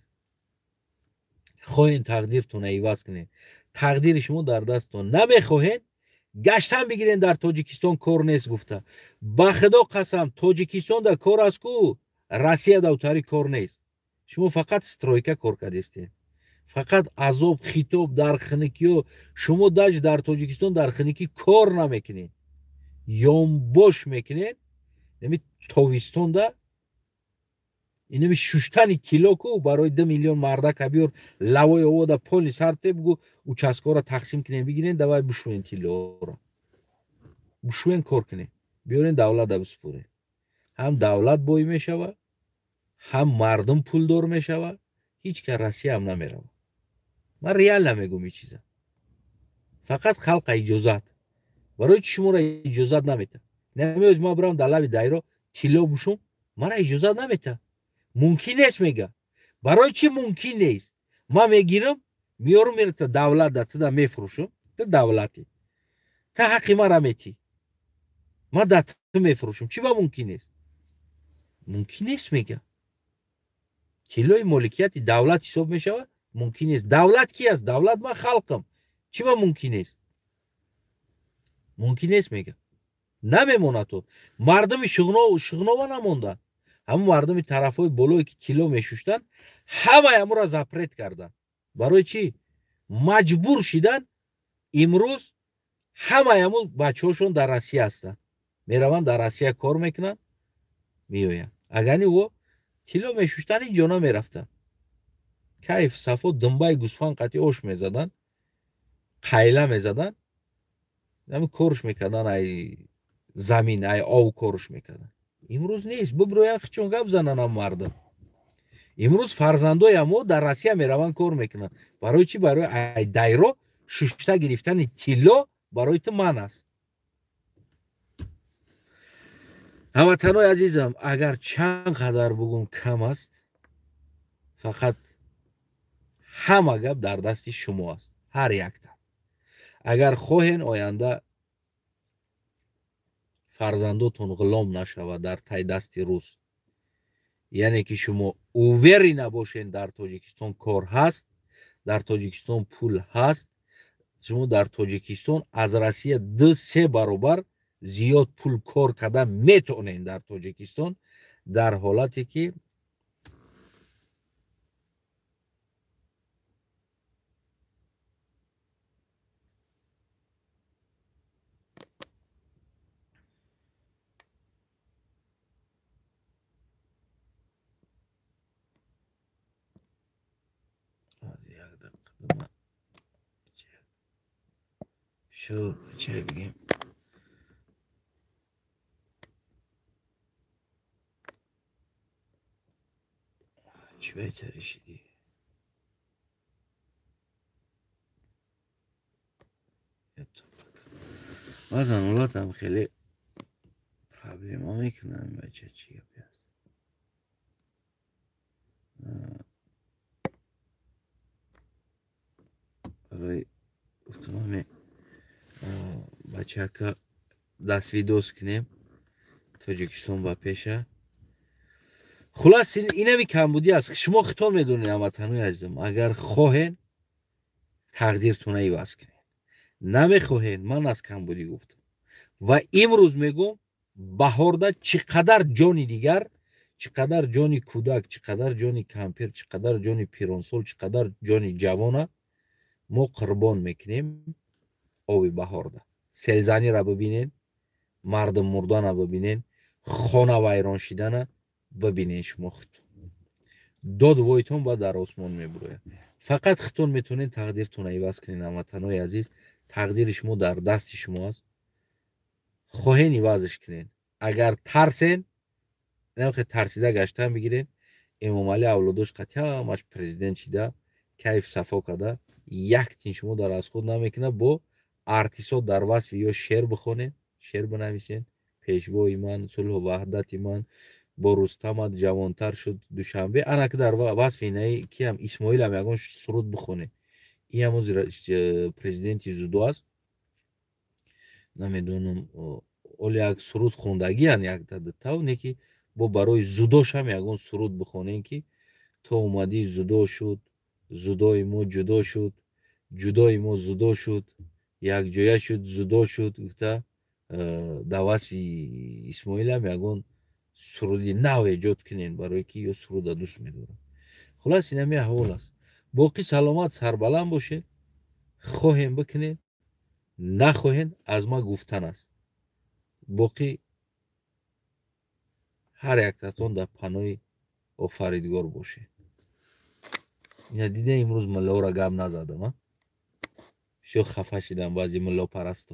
Хоҳем тақдиртонро иваз кунед, тақдири шумо дар дасттон. Намехоҳед, Гаштан бигирен дар Тоҷикистон кор нест гуфта. Ба худо қасам, Тоҷикистон да кор аст ку, Россия давтари кор нест. Шумо фақат стройка кор кардестед. Фақат азоб, хитоб дар хиникиё. Шумо даҷ дар Тоҷикистон дар хиникӣ кор намекунед. Ёмбош мекунед. Нами тобистонда инами шуштани тилло ку барои 2 миллион мардака биёр лавои овода поли сарте бугу участкаро тақсим кунем, бигирен, давай бушӯен тиллоро. Бушӯен, кор кунем. Биёрен давлата бисупорем. Ҳам давлат бой мешава, ҳам мардум пулдор мешава, ҳеҷ кас Россия ҳам намерава. Ман реально мегӯм ин чиза. Фақат халқа иҷозат. Барои чи шуморо иҷозат намета? Намеоз ман бирам дар лаби дайро тилло бушум, мара иҷозат намета. Мумкин нест мега. Барои чи мумкин нест? Ман мегирам, меорам мерата давлат да туда мефурӯшам, ту давлатӣ. Та ҳаққи мара метӣ. Ман да ту мефурӯшам. Чи ба мумкин нест? Мумкин нест мега. Тиллои моликияти давлат ҳисоб мешавад? Мумкин нест. Давлат ки аст? Давлат ман халқам. Чи ба мумкин нест? Мумкин нест мега. Намемонад то. Мардуми Шуғнова намонданд. Ҳамон мардуми тарафҳои болое ки тилло мешуштанд, ҳамаи ҳамонро запрет карданд. Барои чӣ? Маҷбур шидан. Имрӯз ҳамаи ҳамон бачаҳошон дар Россия ҳастанд. Мераванд дар Россия кор мекунанд, меоянд. Агар ни во тилло мешуштанд, ҳеҷ ҷо намерафтанд. Кайф сафо думбаи гӯсфанд қатъи ош мезаданд, қайла мезаданд, ҳамин корш мекарданд, ай замин, ай ов корш мекарданд. Имрӯз нест. Бибироян хичон гап зананд ам мардум. Имрӯз фарзандои мо дар Россия мераванд кор мекунанд. Барои чӣ? Барои ай дайро шушта гирифтани тилло барои ту ман аст. Ҳамватанои азизам, агар чанд қадар бугум кам аст, фақат ҳама гап дар дасти шумо аст, ҳар якта. Агар хоҳен оянда фарзандотон ғулом нашавад дар тай дасти рус, яъне ки шумо увери набошен дар Тоҷикистон кор ҳаст, дар Тоҷикистон пул ҳаст, шумо дар Тоҷикистон аз Россия 2-3 баробар зиёд пул кор карда метавонед дар Тоҷикистон, дар ҳолате ки шу чай бигем. Чӣ беҳтари шидӣ? Баъзан ҳолатам хеле проблема мекунам, бача чӣ гапе аст. Барои гуфтам ҳаме бачака даствидоз кунем, Тоҷикистон ба пеша. Хулас инами камбудӣ аст. Шумо хитон медонед, ҳамватанои азизам, агар хоҳен тақдиртона иваз кунед, намехоҳен, ман аз камбудӣ гуфтам. Ва имрӯз мегӯм, баҳорда чӣ қадар ҷони дигар, чӣ қадар ҷони кӯдак, чӣ қадар ҷони кампир, чӣ қадар ҷони пиронсол, чӣ қадар ҷони ҷавона мо қурбон мекунем оби баҳорда. Селзаниро бибинен, мардум мурдана бибинен, хона вайрон шидана бибинен шумо хитон. Дод войтон ба дар осмон мебурояд. Фақат хитон метавонед тақдиртонро иваз кунед, ҳамватанои азиз. Тақдири шумо дар дасти шумо аст. Хоҳен ивазш кунед. Агар тарсен, намехоҳед тарсида гаштан бигирен, Эмомалӣ авлодош қатъи ҳамаш президент шида, кайф сафо карда, як тин шумо дар аз худ намекунад, бо артисот дар васфи ё шеър бихонед, шеър бинависед, пешвои ман, сулҳу ваҳдати ман, бо Рустамат ҷавонтар шуд Душанбе. Ана ки дар васфи инаи киам Исмоилам ягон суруд бихонед. Ин ҳамон президенти зудо аст. Намедонам, оли як суруд хондагиян як датав, не ки бо барои зудошам ягон суруд бихонем, ки то омадӣ зудо шуд, зудои мо ҷудо шуд, ҷудои мо зудо шуд, Якҷоя шуд, зудо шуд гуфта, дар васфи Исмоилам ягон суруди нав эҷод кунен, барое ки ё суруда дӯст медорам. Хулас, инами аҳвол аст. Боқӣ саломат, сарбаланд бошед. Хоҳем бикунед, нахоҳед, аз ма гуфтан аст. Боқӣ ҳар яктатон дар паноҳи Офаридгор бошед. Ина дида, имрӯз муллоро гап назадам, а бисёр хафа шидам баъзе муллопарасто.